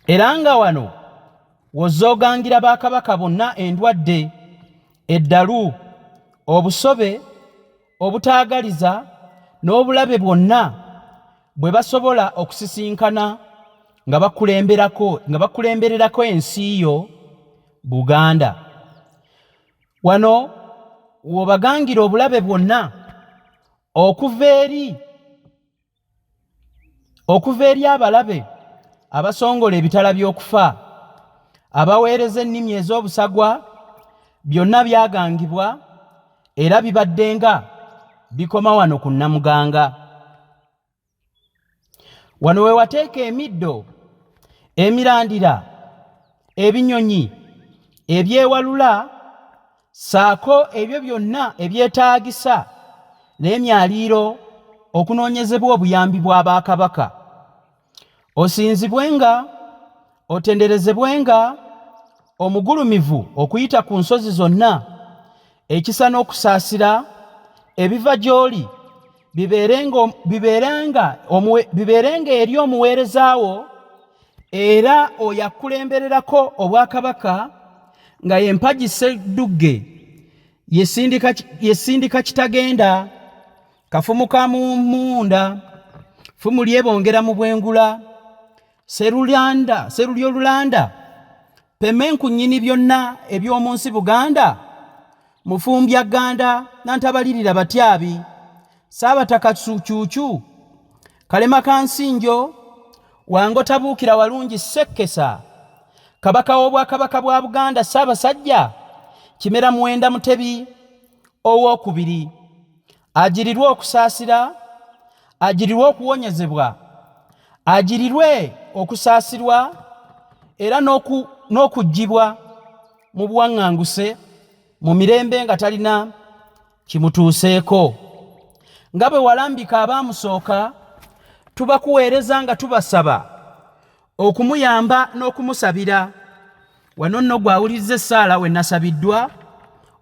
Era nga wano w'ozze ogangira bakabaka bonna endwadde, eddalu, obusobe, obutaagaliza n'obulabe bwonna bwe basobola okusisinkana nga bakulemberako nga bakulembererako ensi yo Buganda. Wano w'obagangira obulabe bwonna okuva eri okuva eri abalabe abasongola ebitala by'okufa, abaweereza ennimi ez'obusagwa, byonna byagangibwa era bibadde nga bikoma wano ku Namuganga. Wano we wateeka emiddo, emirandira, ebinyonyi ebyewalula ssaako ebyo byonna ebyetaagisa n'emyaliiro okunoonyezebwa obuyambi bwa Bakabaka. Osinzibwenga, otenderezebwenga omugulumivu okuyita ku nsozi zonna, ekisa n'okusaasira ebiva gy'oli bibeerenga eri omuweereza wo era oyo akulembererako obwakabaka nga ye Mpagi Sseddugge, ye Sindika Kitagenda, Kafumu ka Munda, Fumu lyebongera mu bwengula, Serulanda, Serulyo Lulanda, Pemenku nnyini byonna eby'omu nsi Buganda, Mufumbya Gganda, Nantabalirira Batyabi, Ssaabataka Cuucu, Kalema Kansinjo, Wango Tabuukira Walungi Ssekkesa, Kabaka w'Obwakabaka bwa Buganda Ssaabasajja Kimera Muwenda Mutebi Owookubiri, agirirwe okusaasira, agirirwe okuwonyezebwa, agirirwe okusaasirwa era n'okuggyibwa mu buwaŋŋanguse mu mirembe nga talina kimutuuseeko. Nga bwe walambika abaamusooka, tubakuweereza nga tubasaba okumuyamba n'okumusabira. Wano nno gw'awuliriza essaala we nasabiddwa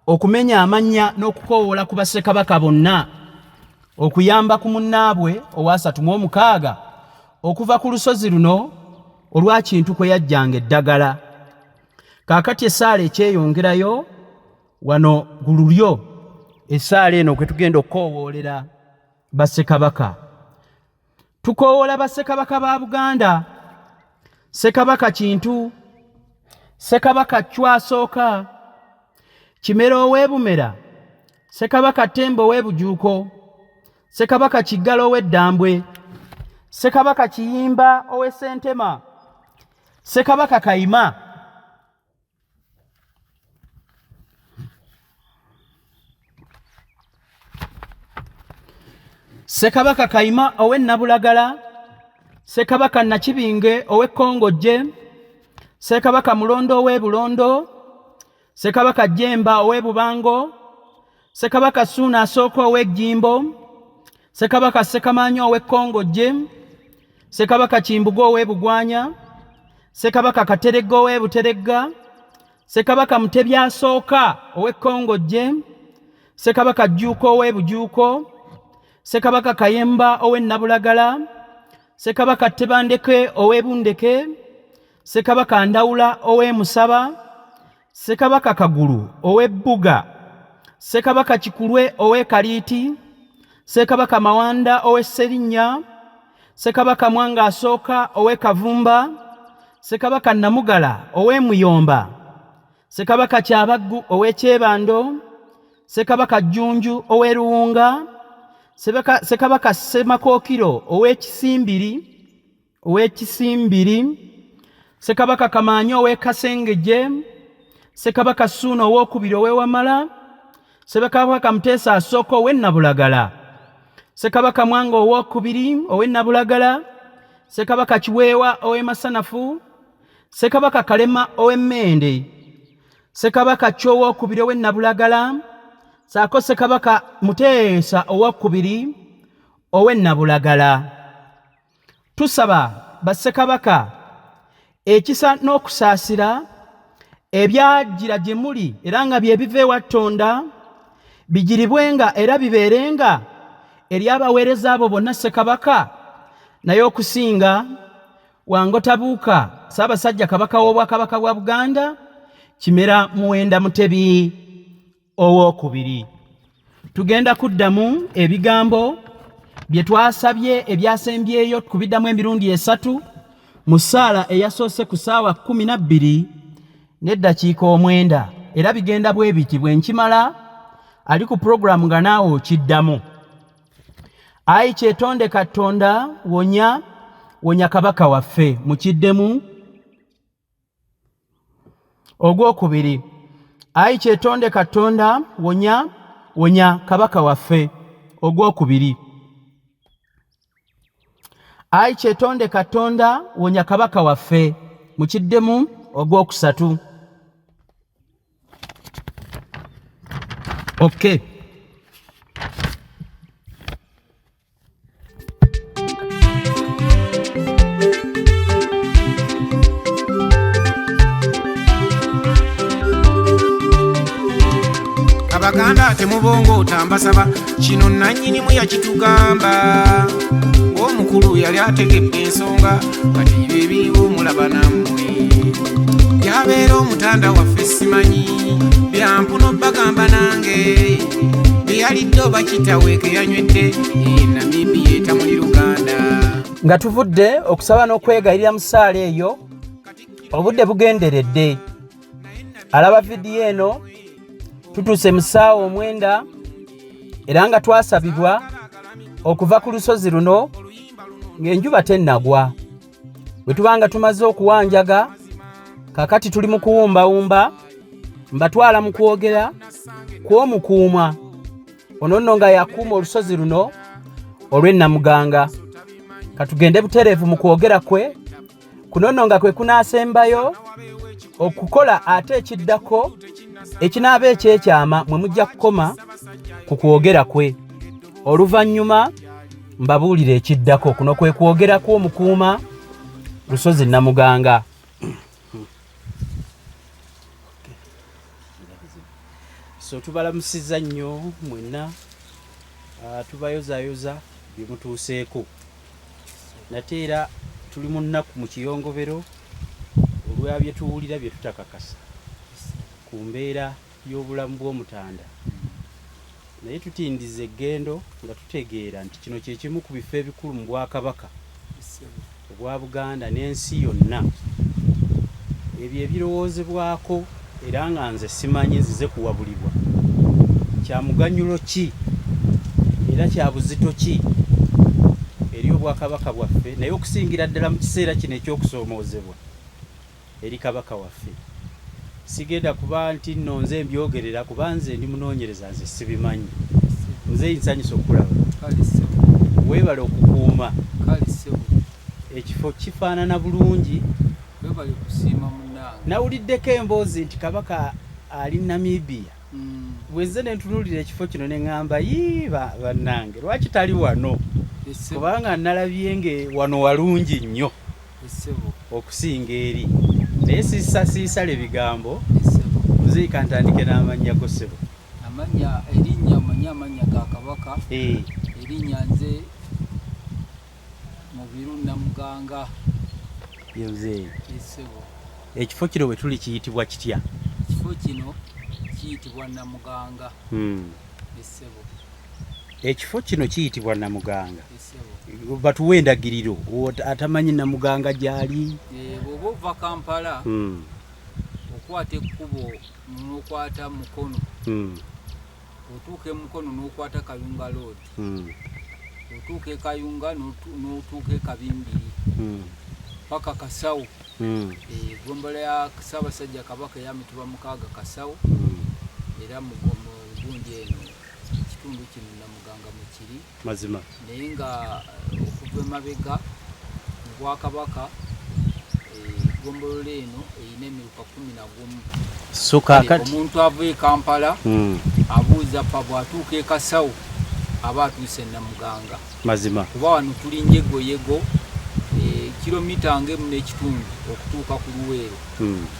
okumenya amannya n'okukoowoola ku bassekabaka bonna okuyamba ku munnaabwe ow'asatu mu omukaaga okuva ku lusozi luno olwa Kintu kwe yajjanga eddagala. Kaakati essaala ekyeyongerayo wano ku lulyo, essaala eno kwe tugenda okukoowoolera bassekabaka. Tukoowoola bassekabaka ba Buganda, Ssekabaka Kintu, Ssekabaka Chwa asooka, Kimera ow'e Bumera, Ssekabaka Ttembo ow'e Bujuuko, Ssekabaka Kiggala ow'Eddambwe, Ssekabaka Kiyimba ow'e Ssentema, Ssekabaka Kayima Ssekabaka Kayima ow'e Nabulagala, Ssekabaka Nakibinge ow'e Kkongojje, Ssekabaka Mulondo ow'e Bulondo, Ssekabaka Jjemba ow'e Bubango, Ssekabaka Ssuuna asooka ow'Ejjimbo, Ssekabaka Ssekamaanyi ow'e Kkongojje, Ssekabaka Kimbugwe ow'e Bugwanya, Ssekabaka Kateregga ow'e Buteregga, Ssekabaka Mutebi asooka ow'e Kkongojje, Ssekabaka Jjuuko ow'e Bujuuko, Ssekabaka Kayemba ow'e Nabulagala, Ssekabaka Tebandeke ow'e Bundeke, Ssekabaka Ndawula ow'e Musaba, Ssekabaka Kagulu ow'e Bbuga, Ssekabaka Kikulwe ow'e Kaliiti, Ssekabaka Mawanda ow'e Sserinnya, Ssekabaka Mwanga asooka ow'e Kavumba, Ssekabaka Namugala ow'e Muyomba, Ssekabaka Kyabaggu ow'e Kyebando, Ssekabaka Jjunju ow'e Luwunga, Ssekabaka Ssemakookiro ow'e Kisimbiri, Ssekabaka Kamaanyi ow'e Kasengejje, Ssekabaka Ssuuna ow'okubiri ow'e Wamala, Ssekabaka Muteesa asooka ow'e Nabulagala, Ssekabaka Mwanga ow'okubiri ow'e Nabulagala, Ssekabaka Kiweewa ow'e Masanafu, Ssekabaka Kalema ow'e Mmende, Ssekabaka Chwa ow'okubiri ow'e Nabulagala, ssaako Ssekabaka Muteesa ow'okubiri ow'e Nabulagala. Tusaba bassekabaka ekisa n'okusaasira ebyagira gye muli era nga bye biva ewa Ttonda bigiribwenga era bibeerenga eri abaweereza abo bonna Ssekabaka, naye okusinga Wango Tabuuka Ssaabasajja Kabaka w'Obwakabaka bwa Buganda Kimera Muwenda Mutebi ow'okubiri. Tugenda kuddamu ebigambo bye twasabye ebyasembyeyo kubiddamu emirundi 3 mu ssaala eyasoose ku ssaawa 12:09, era bigenda bwe biti. Bwe nkimala ali ku pulogulaamu nga naawe okiddamu. Ayi Kyetonde Katonda, wonya wonya Kabaka waffe. Mukiddemu. Ogwokubiri, ayi Kyetonde Katonda, wonya wonya Kabaka waffe. Ogwokubiri, ayi Kyetonde Katonda, wonya Kabaka waffe. Mukiddemu. Ogwokusatu. Okay. Abaganda temubongoota, mbasaba kino nannyinimu yakitugamba. Omukulu yali ategedde ensonga, kati bye biriwo mulaba nammwe. Yabeera omutanda waffe, simanyi byampuno bagamba nange byeyalidde oba kitawe ke yanywedde e Namibiya etamuli Luganda. Nga tuvudde okusaba n'okwegayirira mu ssaala eyo, obudde bugenderedde. Alaba vidiyo eno, tutuuse mu ssaawa 9, era nga twasabibwa okuva ku lusozi luno ng'enjuba tennagwa. Bwe tuba nga tumaze okuwanjaga, kaakati tuli mu kuwumbawumba, mbatwala mu kwogera kw'omukuuma ono nno nga yakuuma olusozi luno olw'e Namuganga. Katugende butereevu mu kwogera kwe kuno nno nga kwe kunaasembayo okukola, ate ekiddako ekinaaba ekyekyama mwe mujja kukoma ku kwogera kwe. Oluvannyuma mbabuulire ekiddako. Kuno kwe kwogera kw'omukuuma lusozi Namuganga. So tubalamusizza nnyo mwenna, tubayozayoza bye mutuuseeko. Nate era tuli mu nnaku mu kiyongobero olwa bye tuwulira bye tutakakasa ku mbeera y'obulamu bw'Omutanda, naye tutindiza eggendo nga tutegeera nti kino kye kimu ku bifo ebikulu mu Bwakabaka obwa Buganda n'ensi yonna. Ebyo ebirowoozebwako era nga nze simanyi, nzize kuwabulibwa, kya muganyulo ki era kya buzito ki eri Obwakabaka bwaffe, naye okusingira ddala mu kiseera kino eky'okusoomoozebwa eri Kabaka waffe. Sigenda kuba nti nno nze mbyogerera, kuba nze ndi munoonyereza, nze sibimanyi. Muzeeyi, nsanyuse okulaba. Weebale okukuuma ekifo, kifaanana bulungi. Webale kusiima, munnange. Nawuliddeko emboozi nti Kabaka Ali Namibia. Bwenze ne ntunuulira ekifo kino ne ŋŋamba, yii, bannange, lwaki tali wano? Kubanga nalabye nge wano walungi nnyo okusinga eri. Naye siisala ebigambo. Muzeeyi, kantandike n'amannya go, ssebo. Amannya, erinnya, omanyi amannya ga Kabaka. Erinnya nze Mubiru Namuganga. Ye muzeeyi. Essebo. Ekifo kino bwe tuli kiyitibwa kitya? Ekifo kino kiyitibwa Namuganga. Essebo. Ekifo kino kiyitibwa Namuganga. Essebo. Batuwe endagiriro atamanyi Namuganga gy'ali. Bw'oba ova Kampala, okwata ekkubo n'okwata Mukono. Otuuka e Mukono n'okwata Kayunga Road. Otuuka e Kayunga n'otuuka e Kabimbiri paka Kasawo. Eggombolola ya Ssaabasajja Kabaka ey'Amituba 6, Kasawo. Era mu gundi eno, ekitundu kino Namuganga mukiri. Mazima. Naye nga okuva emabega mu bwakabaka, eggombolola eno erina emiruka 11. So kaakati Omuntu ava e Kampala abuuza pa, bw'atuuka e Kasawo aba atuuse e Namuganga. Mazima. Kuba wano tuli njegoyego, kilomita ng'emu n'ekitundu okutuuka ku Luweero.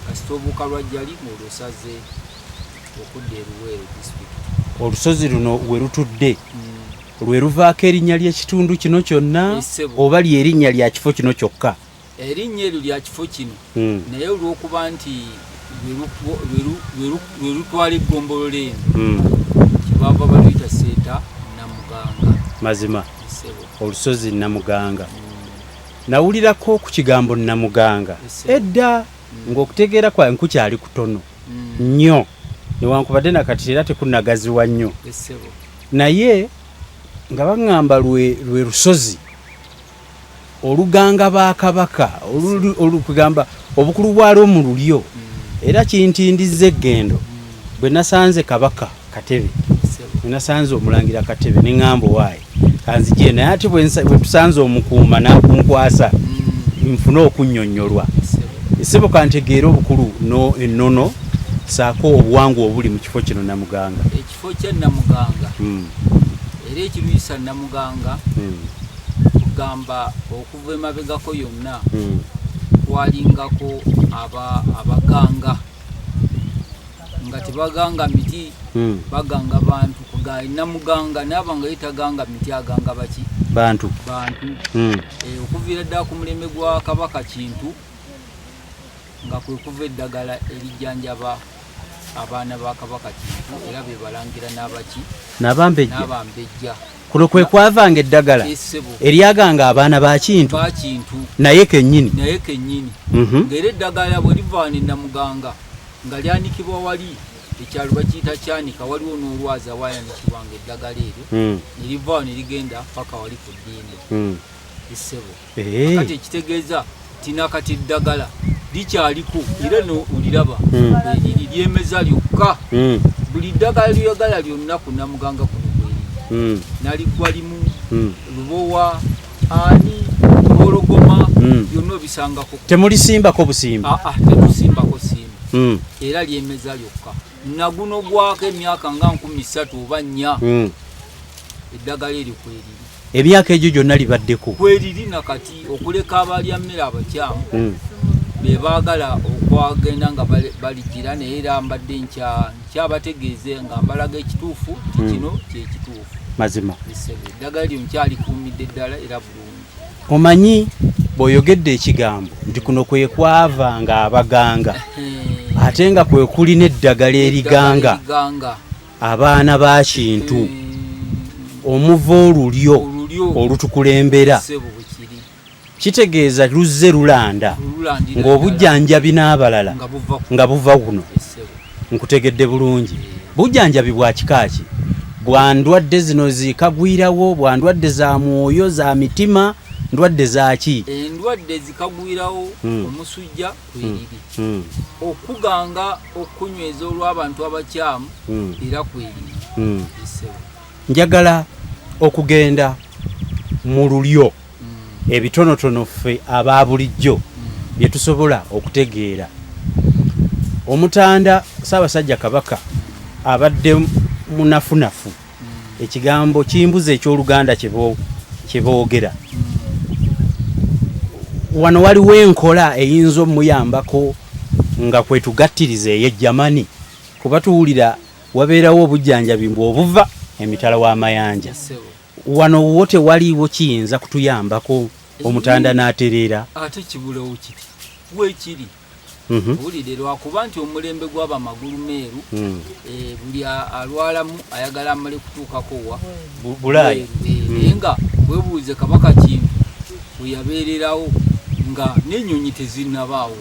Kasita obuuka Lwajjali ng'olwosaze okudda e Luweero Disitulikiti. Olusozi luno we lutudde lwe luvaako erinnya ly'ekitundu kino kyonna, Essebo. oba lyerinnya lya kifo kino kyokka? Erinnya eryo lya kifo kino, naye olw'okuba nti lwe lutwala eggombolola eno, kyebava baluyita Seeta Namuganga. Mazima. Essebo. Olusozi Namuganga, nawulirako ku kigambo Namuganga Essebo. edda ng'okutegeera kwange kukyali kutono nnyo, newankubadde nakati era tekunagaziwa nnyo. Essebo. Naye nga baŋŋamba lwe lusozi oluganga ba kabaka, kugamba obukulu bwalwo mu lulyo. Era kintindiza eggendo bwe nasanze Kabaka Katebe, Essebo. bwe nasanze Omulangira Katebe, ne ŋŋamba, owaaye, kanzije. Naye ate bwe tusanze omukuuma n'akunkwasa, nfune okunnyonnyolwa. Essebo. Essebo, kantegeere obukulu no ennono saako obuwangwa obuli mu kifo kino Namuganga. Ekifo kya Namuganga, era ekiruyisa Namuganga, kugamba okuva emabegako yonna twalingako abaganga nga tebaganga miti, baganga bantu. Kuga Namuganga naaba nga ye taganga miti, aganga baki? Bantu. Bantu. Okuviira ddala ku mulembe gwa Kabaka Kintu, nga kwe kuva eddagala erijjanjaba abaana ba Kabaka Kintu, era be balangira n'abaki? N'abambejja. N'abambejja. Kuno kwe kwavanga eddagala Essebo. eryaganga abaana ba Kintu? Ba Kintu. Naye kennyini? Naye kennyini. Ng'era eddagala bwe liva wano e Namuganga nga lyanikibwa wali, ekyalo bakiyita Kyanika, waliwo n'olwazi awayanikibwanga eddagala eryo, ne liva wano ne ligenda paka wali ku ddindo. Essebo. Kati ekitegeeza tinakati eddagala likyaliko, era no oliraba eriri lyemeza lyokka. Buli ddagala lyoyagala lyonna ku Namuganga kuno kweriri. Naliggwa limu, lubowa, ani ologoma, byonna obisangako. Temulisimbako busimba? Aa, tetusimbako simba. Era lyemeza lyokka, naguno gwako emyaka nga 3000 oba 4. Eddagala eryo kweriri. Emyaka egyo gyonna libaddeko? Kweriri nakati, okuleka abalya mmere abakyamu be baagala okwagenda nga baligira. Naye era mbadde nkyabategeeze nga mbalaga ekituufu nti kino kyekituufu. Mazima. Essebo, eddagala lyo nkyalikuumidde ddala era bulungi. Omanyi bw'oyogedde ekigambo nti kuno kwe kwavanga abaganga, ate nga kwe kuli n'eddagala eriganga eriganga abaana ba Kintu, omuva olulyo olulyo olutukulembera, Ssebo, bwe kiri. Kitegeeza luzze lulanda Lulandira ng'obujjanjabi n'abalala nga buva ku nga buva kuno. Essebo. Nkutegedde bulungi. Bujjanjabi bwa kika ki? Bwa ndwadde zino zikagwirawo, bwa ndwadde za mwoyo, za mitima, ndwadde za ki? Endwadde zikagwirawo, omusujja kweriri, okuganga okunyweza olw'abantu abakyamu, era kweriri. Essebo. Njagala okugenda mu lulyo ebitonotono ffe aba bulijjo bye tusobola okutegeera. Omutanda Ssaabasajja Kabaka abadde munafunafu, ekigambo kimbuza ekyoluganda kye boogera. Wano waliwo enkola eyinza omuyambako nga kwetugattiriza ey'e Germany, kuba tuwulira wabeerawo obujjanjabi bw'obuva emitala w'amayanja. Wano wo tewaliiwo kiyinza kutuyambako omutanda n'atereera? Ate kibulewo kiti weekiri. Owulidde, lwakuba nti omulembe gw'abamagulu meeru, buli alwalamu ayagala amale kutuukako wa? Bulaaya. Naye nga weebuuze Kabaka Kintu bwe yabeererawo nga n'ennyonyi tezinnabaawo,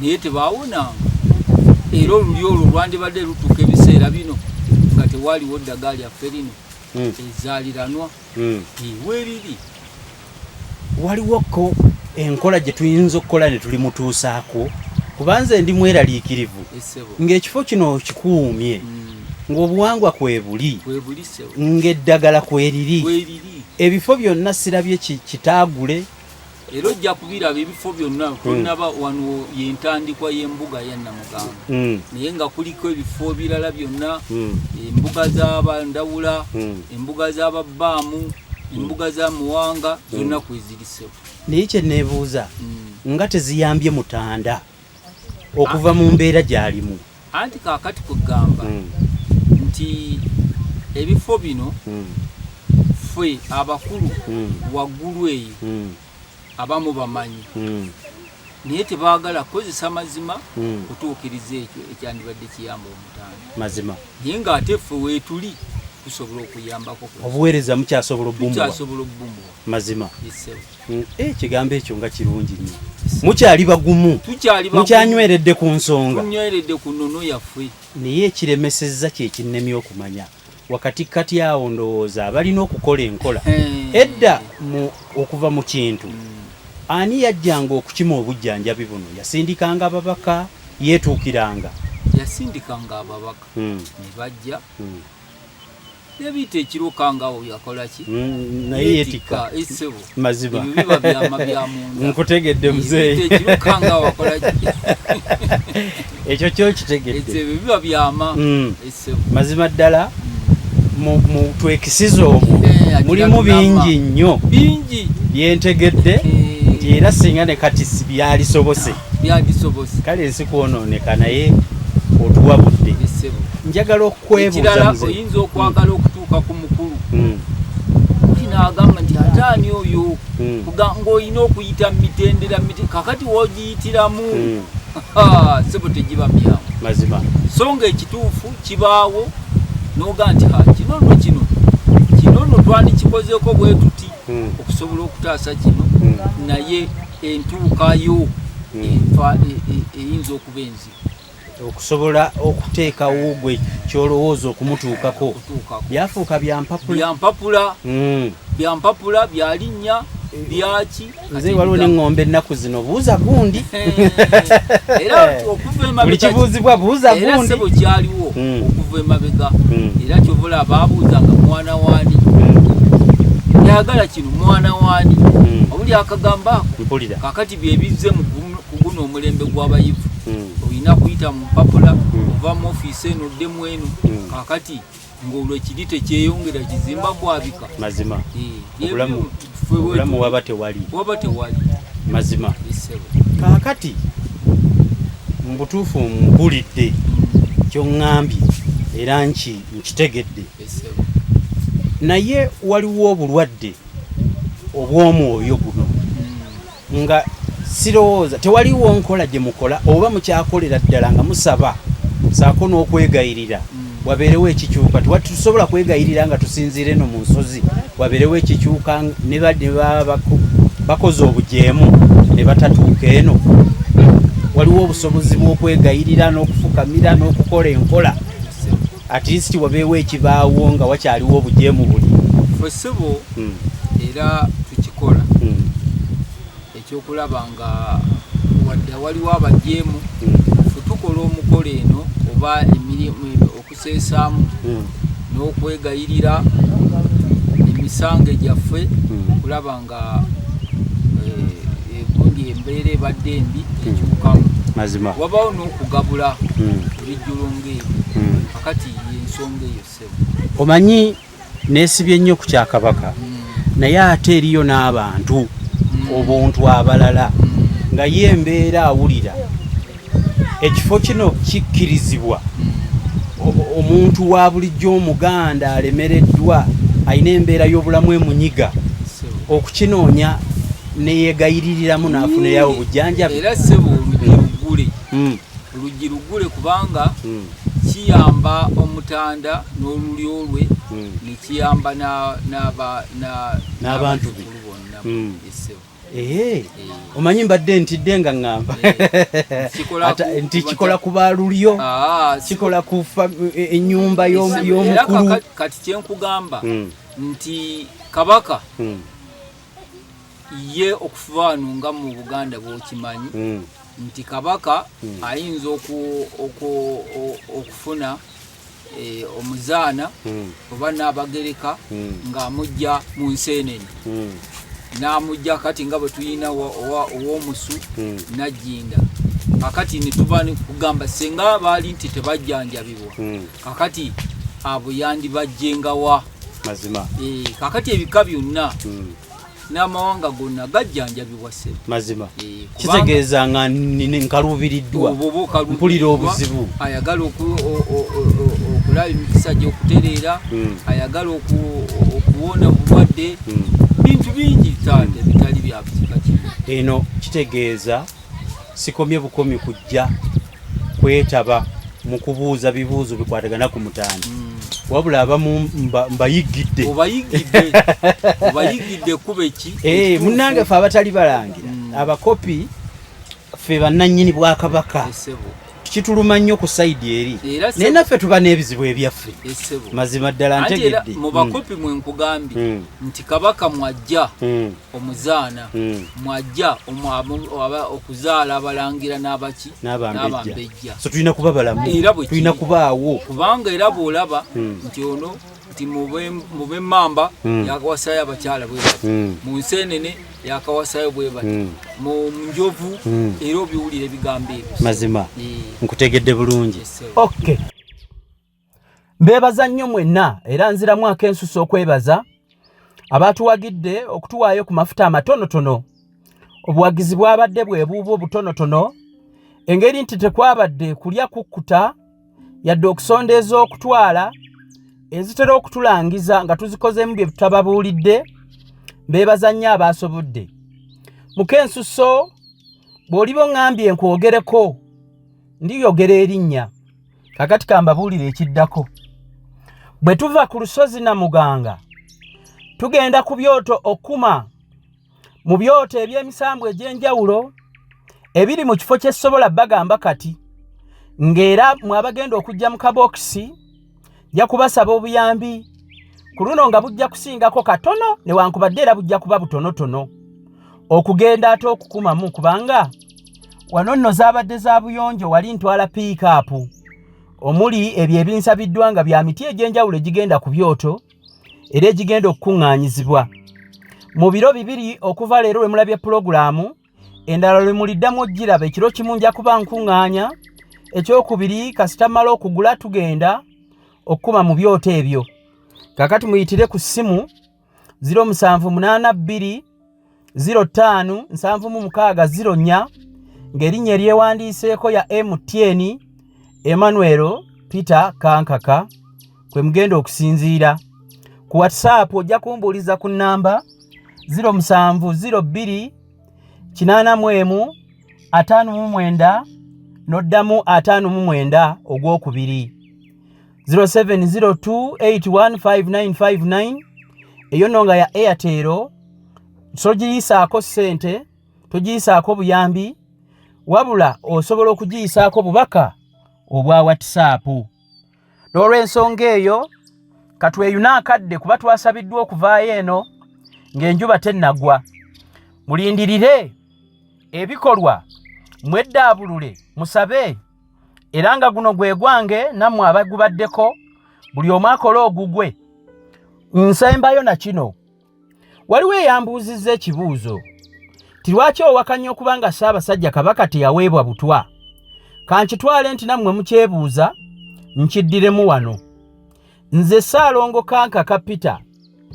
naye tebaawonanga. Era olulyo olwo lwandibadde lutuuka ebiseera bino nga tewaliwo ddagala lyaffe lino ezaaliranwa weeriri. Waliwoko enkola gye tuyinza okukola ne tulimutuusaako? Kubanze ndi mweraliikirivu ng'ekifo kino kikuumye, ng'obuwangwa kwebuli, ng'eddagala kweriri, ebifo byonna sirabye kitaagule. Era ojja kubiraba ebifo byonna tonnaba. Wano yentandikwa y'embuga ya Namuganga, naye nga kuliko ebifo ebirala byonna, embuga z'Abandawula, embuga z'Ababbaamu, embuga za Muwanga, zonna kwezirisewo. Naye kyeneebuuza, nga teziyambye mutanda okuva mu mbeera gy'alimu? Anti kaakati kwegamba nti ebifo bino ffe abakulu waggulu eyo abamu bamanyi, naye tebaagala kukozesa mazima kutuukiriza ekyo ekyandibadde kiyamba omutanda. Mazima. Naye ng'ate ffe weetuli tusobola okuyambako. Obuweereza mukyasobola obbumuwa? Tukyasobola obbumuwa. Mazima. Ekigambo ekyo nga kirungi nnyo. Mukyali bagumu, mukyanyweredde ku nsonga, tunyweredde ku nnono yaffe. Naye ekiremesezza kyekinnemye okumanya wakati kati awo, ndowooza abalina okukola enkola edda okuva mu kintu, ani yajjanga okukima obujjanjabi buno? Yasindikanga ababaka, yeetuukiranga? Yasindikanga ababaka ne bajja nebiyita ekirokanga yakola ki? Naye yetikka. Essebo. Mazima. Ebyo biba byama bya munda. Nkutegedde, muzeeyi. Ekirokanga wakola ki? Ekyo kyo kitegedde. Ebyo biba byama, essebo. Mazima ddala, mu twekisiza omwo mulimu bingi nnyo. Bingi. Byentegedde nti era singa ne kati byalisobose. Byalisobose. Kale ensi kwonooneka, naye otuwabudde. Njagala okukwebuuza. Oyinza okwagala okutuuka ku mukulu kinaagamba nti ate ani oyo, ng'olina okuyita mitendera kakati woogiyitiramu, sebo, tegiba myangu. Mazima. So nga ekituufu kibaawo noga nti kino nno, kino kino nno twandikikozeeko bwe tuti okusobola okutaasa kino, naye entuukayo eyinza okuba enzibu. Okusobola okuteekawo gwe kyolowooza okumutuukako, byafuuka byampapula. Byampapula, byampapula, byalinnya, byaki. Nze waliwo neŋŋombe ennaku zino, buuza gundi. Era okuva emabega, buli kibuuzibwa buuza gundi. Era sebo kyaliwo okuva emabega, era kyovula baabuuzanga mwana waani, yagala kino mwana waani, obuli akagamba ako. Kakati byebizze ku guno omulembe gw'abayivu, olina kuyita mu mpapula, ova mu ofiisi eno oddemu eno. Kakati ng'olwo ekiri tekyeyongera kizimba kwabika. Mazima, obulamu waba tewali. Waba tewali. Mazima. Kaakati mu butuufu mpulidde kyoŋŋambye era nkitegedde, naye waliwo obulwadde obw'omwoyo guno nga sirowooza tewaliwo nkola gye mukola, oba mukyakolera ddala nga musaba saako n'okwegayirira wabeerewo ekikyuka? Tusobola kwegayirira nga tusinziira eno mu nsozi wabeerewo ekikyuka, ne baba bakoze obujeemu ne batatuuka eno? Waliwo obusobozi bw'okwegayirira n'okufukamira n'okukola enkola, at least wabeewo ekibaawo nga wakyaliwo obujeemu buli? Ffe ssebo, era tukikola ekyokulaba nga wadde waliwo abajeemu, ffe tukola omukolo eno oba emirimu okuseesaamu n'okwegayirira emisango gyaffe okulaba nga egundi embeera ebadde embi ekyukamu. Mazima. Wabaawo n'okugabula ebijjulo ng'ebyo. Kakati yensonga eyo, ssebo. Omanyi neesibye nnyo ku kya Kabaka, naye ate eriyo n'abantu obuntu abalala nga ye embeera awulira ekifo kino kikkirizibwa omuntu wa bulijjo Omuganda alemereddwa, alina embeera y'obulamu emunyiga, okukinoonya neyegayiririramu n'afunirayo obujjanjabi. Era ssebo, oluggi luggule. Oluggi luggule, kubanga kiyamba omutanda n'olulyo lwe, nekiyamba n'abantu be. N'abazzukulu bonna. Ssebo. Ee, omanyi mbadde ntidde nga ŋŋamba nti kikola ku balulyo, kikola ku ennyumba Era y'omukulu. Kati kyenkugamba nti Kabaka ye okuva wano nga mu Buganda bw'okimanyi nti Kabaka ayinza okufuna omuzaana oba Naabagereka ng'amujja mu nseenene, n'amujja kati nga bwe tulina ow'omusu Najjinda. Kakati netuba kugamba senga baali nti tebajjanjabibwa, kakati abo yandibajjengawa? Mazima. Kakati ebika byonna n'amawanga gonna gajjanjabibwa, ssebo. Mazima. Kubanga Kitegeeza nga nkaluubiriddwa, oba oba okaluubiriddwa, mpulira obuzibu, ayagala okulaba emikisa gy'okutereera, ayagala okuwona obulwadde, bintu bingi taata ebitali bya kika kino. Eno kitegeeza sikomye bukomi kujja kwetaba mu kubuuza bibuuzo bikwatagana ku mutanda, wabula abamu mbayigidde. Obayigidde, obayigidde kuba eki Eh, munnange, ffe abatali balangira, abakopi, ffe bannannyini bwakabaka, Essebo. kituluma nnyo ku side eri, Era naye naffe tuba n'ebizibu ebyaffe. Essebo. Mazima ddala. Anti era Ntegedde. mu bakopi mwe nkugambye nti Kabaka mwajja omuzaana, mwajja okuzaala abalangira n'abaki n'abambejja. N'abambejja. So tulina kuba balamu. Era bwe Tulina kiri. kubaawo. Kubanga era bw'olaba nti ono nti mu b'emmamba yakawasayo abakyala bwe bati, mu nseenene yakawasayo bwe bati, mu njovu, era obiwulira ebigambo ebyo. Mazima. Eh. Nkutegedde bulungi. Essebo. Ok, mbeebaza nnyo mwenna, era nziramu ak'ensusa okwebaza abatuwagidde okutuwaayo ku mafuta amatonotono. Obuwagizi bwabadde bwe buubwo obutonotono, engeri nti tekwabadde kulya kukkuta yadde okusondeeza okutwala ezitera okutulangiza nga tuzikozeemu bye tutababuulidde. Mbeebaza nnyo abaasobodde. Mukensuso, bw'oliba oŋŋambye nkwogereko, ndiyogera erinnya. Kakati kambabuulire ekiddako. Bwe tuva ku lusozi Namuganga, tugenda ku byoto okuma mu byoto eby'emisambu egy'enjawulo ebiri mu kifo kyessobola bagamba kati, ng'era mwe abagenda okujja mu kabokisi nja kubasaba obuyambi ku luno nga bujja kusingako katono, newankubadde era bujja kuba butonotono okugenda ate okukumamu, kubanga wano nno zaabadde za buyonjo. Wali ntwala pickup omuli ebyo ebinsabiddwa nga bya miti egy'enjawulo egigenda ku byoto era egigenda okukuŋŋaanyizibwa mu biro 2 okuva leero. Lwe mulabye pulogulaamu endala, lwe muliddamu ogiraba, ekiro kimu nja kuba nkuŋŋaanya. Ekyokubiri, kasita mmala okugula, tugenda okukuma mu byoto ebyo. Kakati muyitire ku ssimu 0782 05 76 04, ng'erinnya eryewandiiseeko ya MTN Emmanuel Peter Kankaka kwe mugenda okusinziira. Ku WhatsApp ojja kumbuuliza ku nnamba 0702 81 59 noddamu 59 ogwokubiri, 0702815959. Eyo nno nga ya Airtel. Sogiyisaako ssente, togiyisaako buyambi, wabula osobola okugiyisaako bubaka obwa WhatsApp. N'olw'ensonga eyo, katweyune akadde, kuba twasabiddwa okuvaayo eno ng'enjuba tennagwa. Mulindirire ebikolwa, mweddaabulule, musabe, era nga guno gwe gwange nammwe abagubaddeko, buli omu akole ogugwe. Nsembayo na kino: waliwo eyambuuzizza ekibuuzo ti lwaki owakanya okuba nga Ssaabasajja Kabaka teyaweebwa butwa? Kankitwale nti nammwe mukyebuuza, nkiddiremu wano. Nze Ssaalongo Kankaka Peter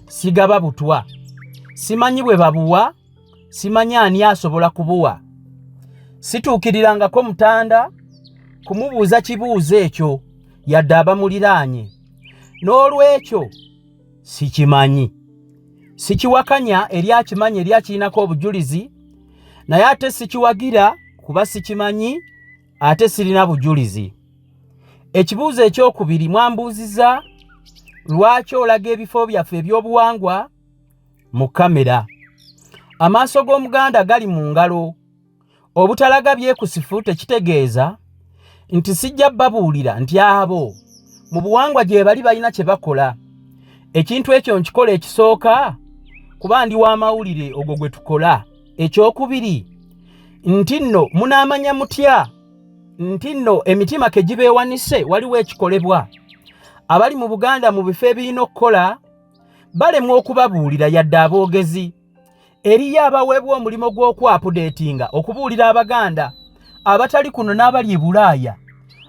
sigaba butwa. Simanyi bwe babuwa, simanyi ani asobola kubuwa. Situukirirangako mutanda kumubuuza kibuuzo ekyo yadde abamuliraanye. N'olwekyo sikimanyi. Sikiwakanya eri akimanyi eri akirinako obujulizi, naye ate sikiwagira kuba sikimanyi ate sirina bujulizi. Ekibuuzo ekyokubiri mwambuuziza lwaki olaga ebifo byaffe eby'obuwangwa mu kamera. Amaaso g'Omuganda gali mu ngalo. Obutalaga byekusifu tekitegeeza nti sijja babuulira nti abo mu buwangwa gye bali balina kye bakola. Ekintu ekyo nkikola ekisooka kuba ndi w'amawulire ogwo gwe tukola. Ekyokubiri nti nno munaamanya mutya nti nno emitima ke gibeewanise waliwo ekikolebwa. Abali mu Buganda mu bifo ebirina okukola balemwa okubabuulira yadde aboogezi. Eriyo abaweebwa omulimu gw'okwapudeetinga okubuulira Abaganda abatali kuno n'abali e Bulaaya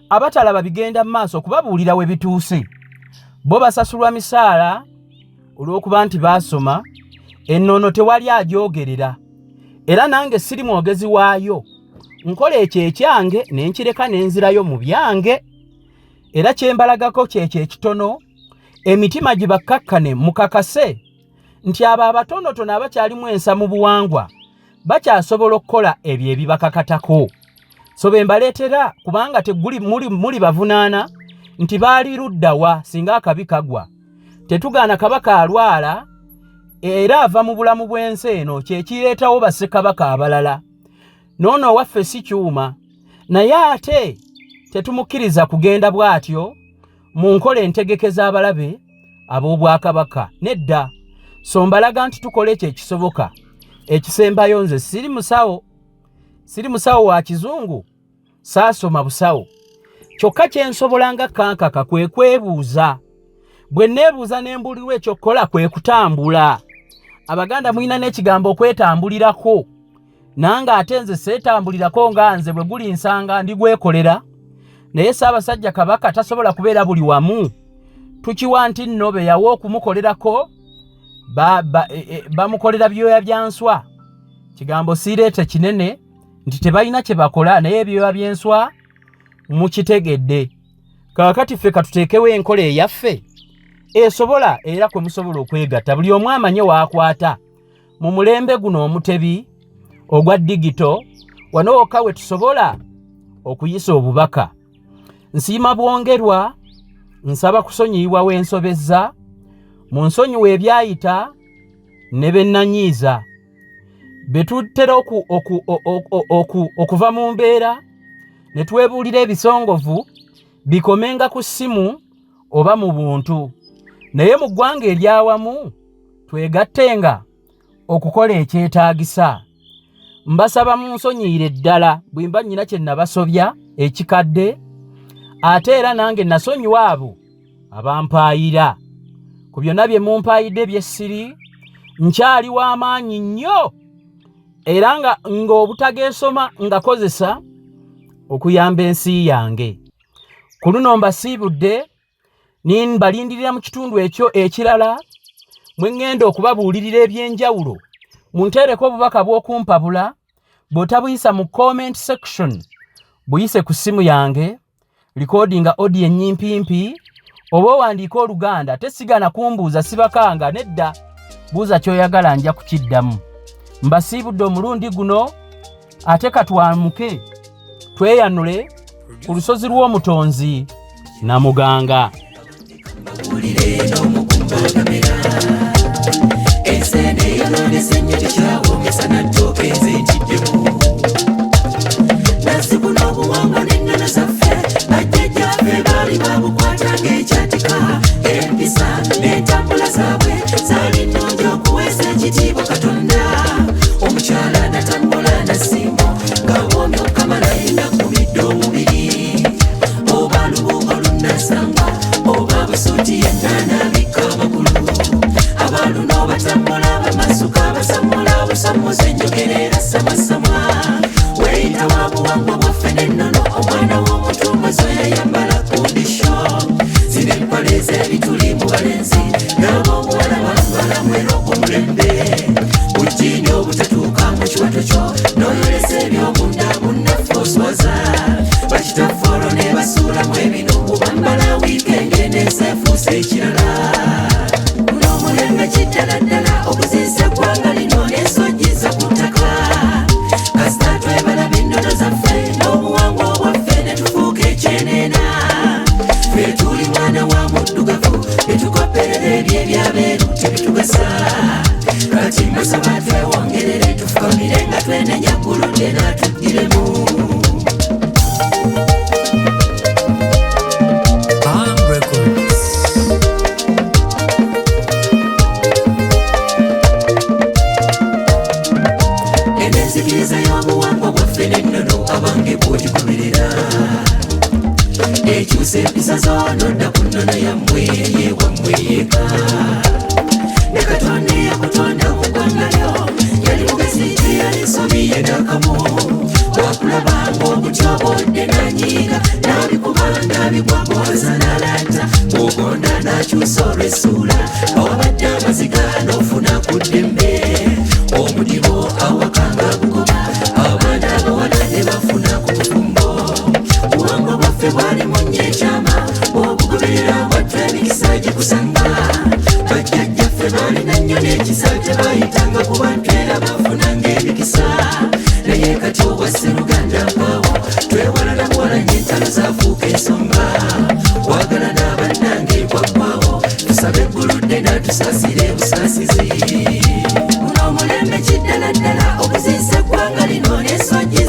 abatalaba bigenda mu maaso okubabuulira we bituuse. Bo basasulwa misaala olw'okuba nti baasoma, ennono tewali agyogerera. Era nange siri mwogezi waayo, nkola ekyo ekyange ne nkireka ne nzirayo mu byange. Era kye mbalagako kyekyo ekitono, emitima gibakkakkane mukakase nti abo abatonotono abakyalimu ensa mu buwangwa bakyasobola okukola ebyo ebibakakatako. So be mbaleetera kubanga teguli muli bavunaana nti baali luddawa singa akabi kagwa. Tetugaana kabaka alwala era ava mu bulamu bw'ensi eno, kye kireetawo bassekabaka abalala. N'ono owaffe si kyuma, naye ate tetumukkiriza kugenda bw'atyo mu nkola entegeke z'abalabe ab'obwakabaka. Nedda, so mbalaga nti tukola ekyo ekisoboka. Ekisembayo, nze siri musawo, siri musawo wa kizungu, saasoma busawo. Kyokka kye nsobola nga Kankaka kwe kwebuuza. Bwe neebuuza ne mbulirwa ekyokukola kwe kutambula. Abaganda mulina n'ekigambo okwetambulirako. Nange ate nze seetambulirako nga nze bwe guli nsanga ndigwekolera. Naye Ssaabasajja Kabaka tasobola kubeera buli wamu. Tukiwa nti nno be yawa okumukolerako bamukolera byoya bya nswa. Kigambo siireete kinene nti tebalina kye bakola, naye ebyoya by'enswa mukitegedde. Kaakati ffe katuteekewo enkola eyaffe esobola era kwe musobola okwegatta, buli omu amanye w'akwata. Mu mulembe guno omutebi ogwa digito, wano wokka we tusobola okuyisa obubaka. Nsiima bwongerwa, nsaba kusonyiyibwa w'ensobezza, mu nsonyiwa ebyayita ne be nnanyiiza. Be tutera okuva mu mbeera ne twebuulira ebisongovu bikomenga ku ssimu oba mu buntu. Naye mu ggwanga ery'awamu twegattenga okukola ekyetaagisa. Mbasaba munsonyiire ddala bwe mba nnyina kye nabasobya ekikadde, ate era nange nasonyiwa abo abampaayira. Ku byonna bye mumpaayidde bye ssiri, nkyali w'amaanyi nnyo era ng'obutageesoma ngakozesa okuyamba ensi yange. Ku luno mbasiibudde nimbalindirira mu kitundu ekyo ekirala mwe ŋŋenda okubabuulirira eby'enjawulo. Munteereko obubaka bw'okumpabula, bw'otabuyisa mu comment section, buyise ku ssimu yange, recordinga audio ennyimpimpi oba owandiike Oluganda. Tesigana kumbuuza, sibakanga nedda, buuza ky'oyagala nja kukiddamu. Mbasiibudde omulundi guno, ate katwamuke tweyanule ku lusozi lw'omutonzi Namuganga. Ensi eyonoonese nnyo tekyawoomesa nattooke nze nkiddemu. Nansi buno obuwangwa n'ennono zaffe bajjajjaffe baali babukwata ng'ekyatika. Empisa n'entambula zaabwe zaali nnungi okuweesa ekitiibwa Katonda. Omukyala natambula nasimbo ng'awoomya okukamala yenakubidde omubiri. Oba lubugo lunnasangwa oba busuuti yenna n'abikka amagulu. Abaluno batambula bamasuka basammula busammuzi enjogera era samwasamwa. Weeyita wa buwangwa bwaffe n'ennono omwana Ensi efuuse ekirala. Guno omulembe kiddala ddala okuziisa eggwanga lino n'ensojjiza ku ttaka. Kasita twebalaba ennono zaffe n'obuwangwa bwaffe ne tufuuka ekyeneena. Ffe tuli mwana wa muddugavu, byetukopperera ebyo ebyabeeru tebitugasa. Kati mbasaba twewongerere, tufukamire nga twenenya gguludde n'atuddiremu. Bam Records. Eno enzikiriza y'obuwangwa bwaffe n'ennono abange bw'ogigoberera ekyusa empisa zo nodda ku nnono yammwe yewammwe yeka. Ne Katonda eyakutonda mu ggwanga lyo yali mugezi, teyali nsobi ye n'akamu. Bwakulaba ng'obutyobodde n'anyiiga, n'abikuba n'abigwagwaza n'alaata, bw'ogonda n'akyusa olw'essuula, awabadde amaziga n'ofuna ku ddembe. Omudibo awaka nga gugoba, abaana abawala ne bafuna ku bufumbo. Buwangwa bwaffe bwali mu nnyo ekyama, bw'obugoberera bwattu emikisa gikusanga. Bajjajjaffe baalina nnyo n'ekisa, tebayitanga ku bantu era bafunanga emikisa. Naye kati obwa sseruganda mpaawo, twewalana buwalanye, entalo zafuuka ensonga. Wagala n'abannange bwaggwawo, tusabe egguludde n'atusaasire busaasizi. Guno omulembe kiddala ddala okuziisa eggwanga lino n'ensojjiza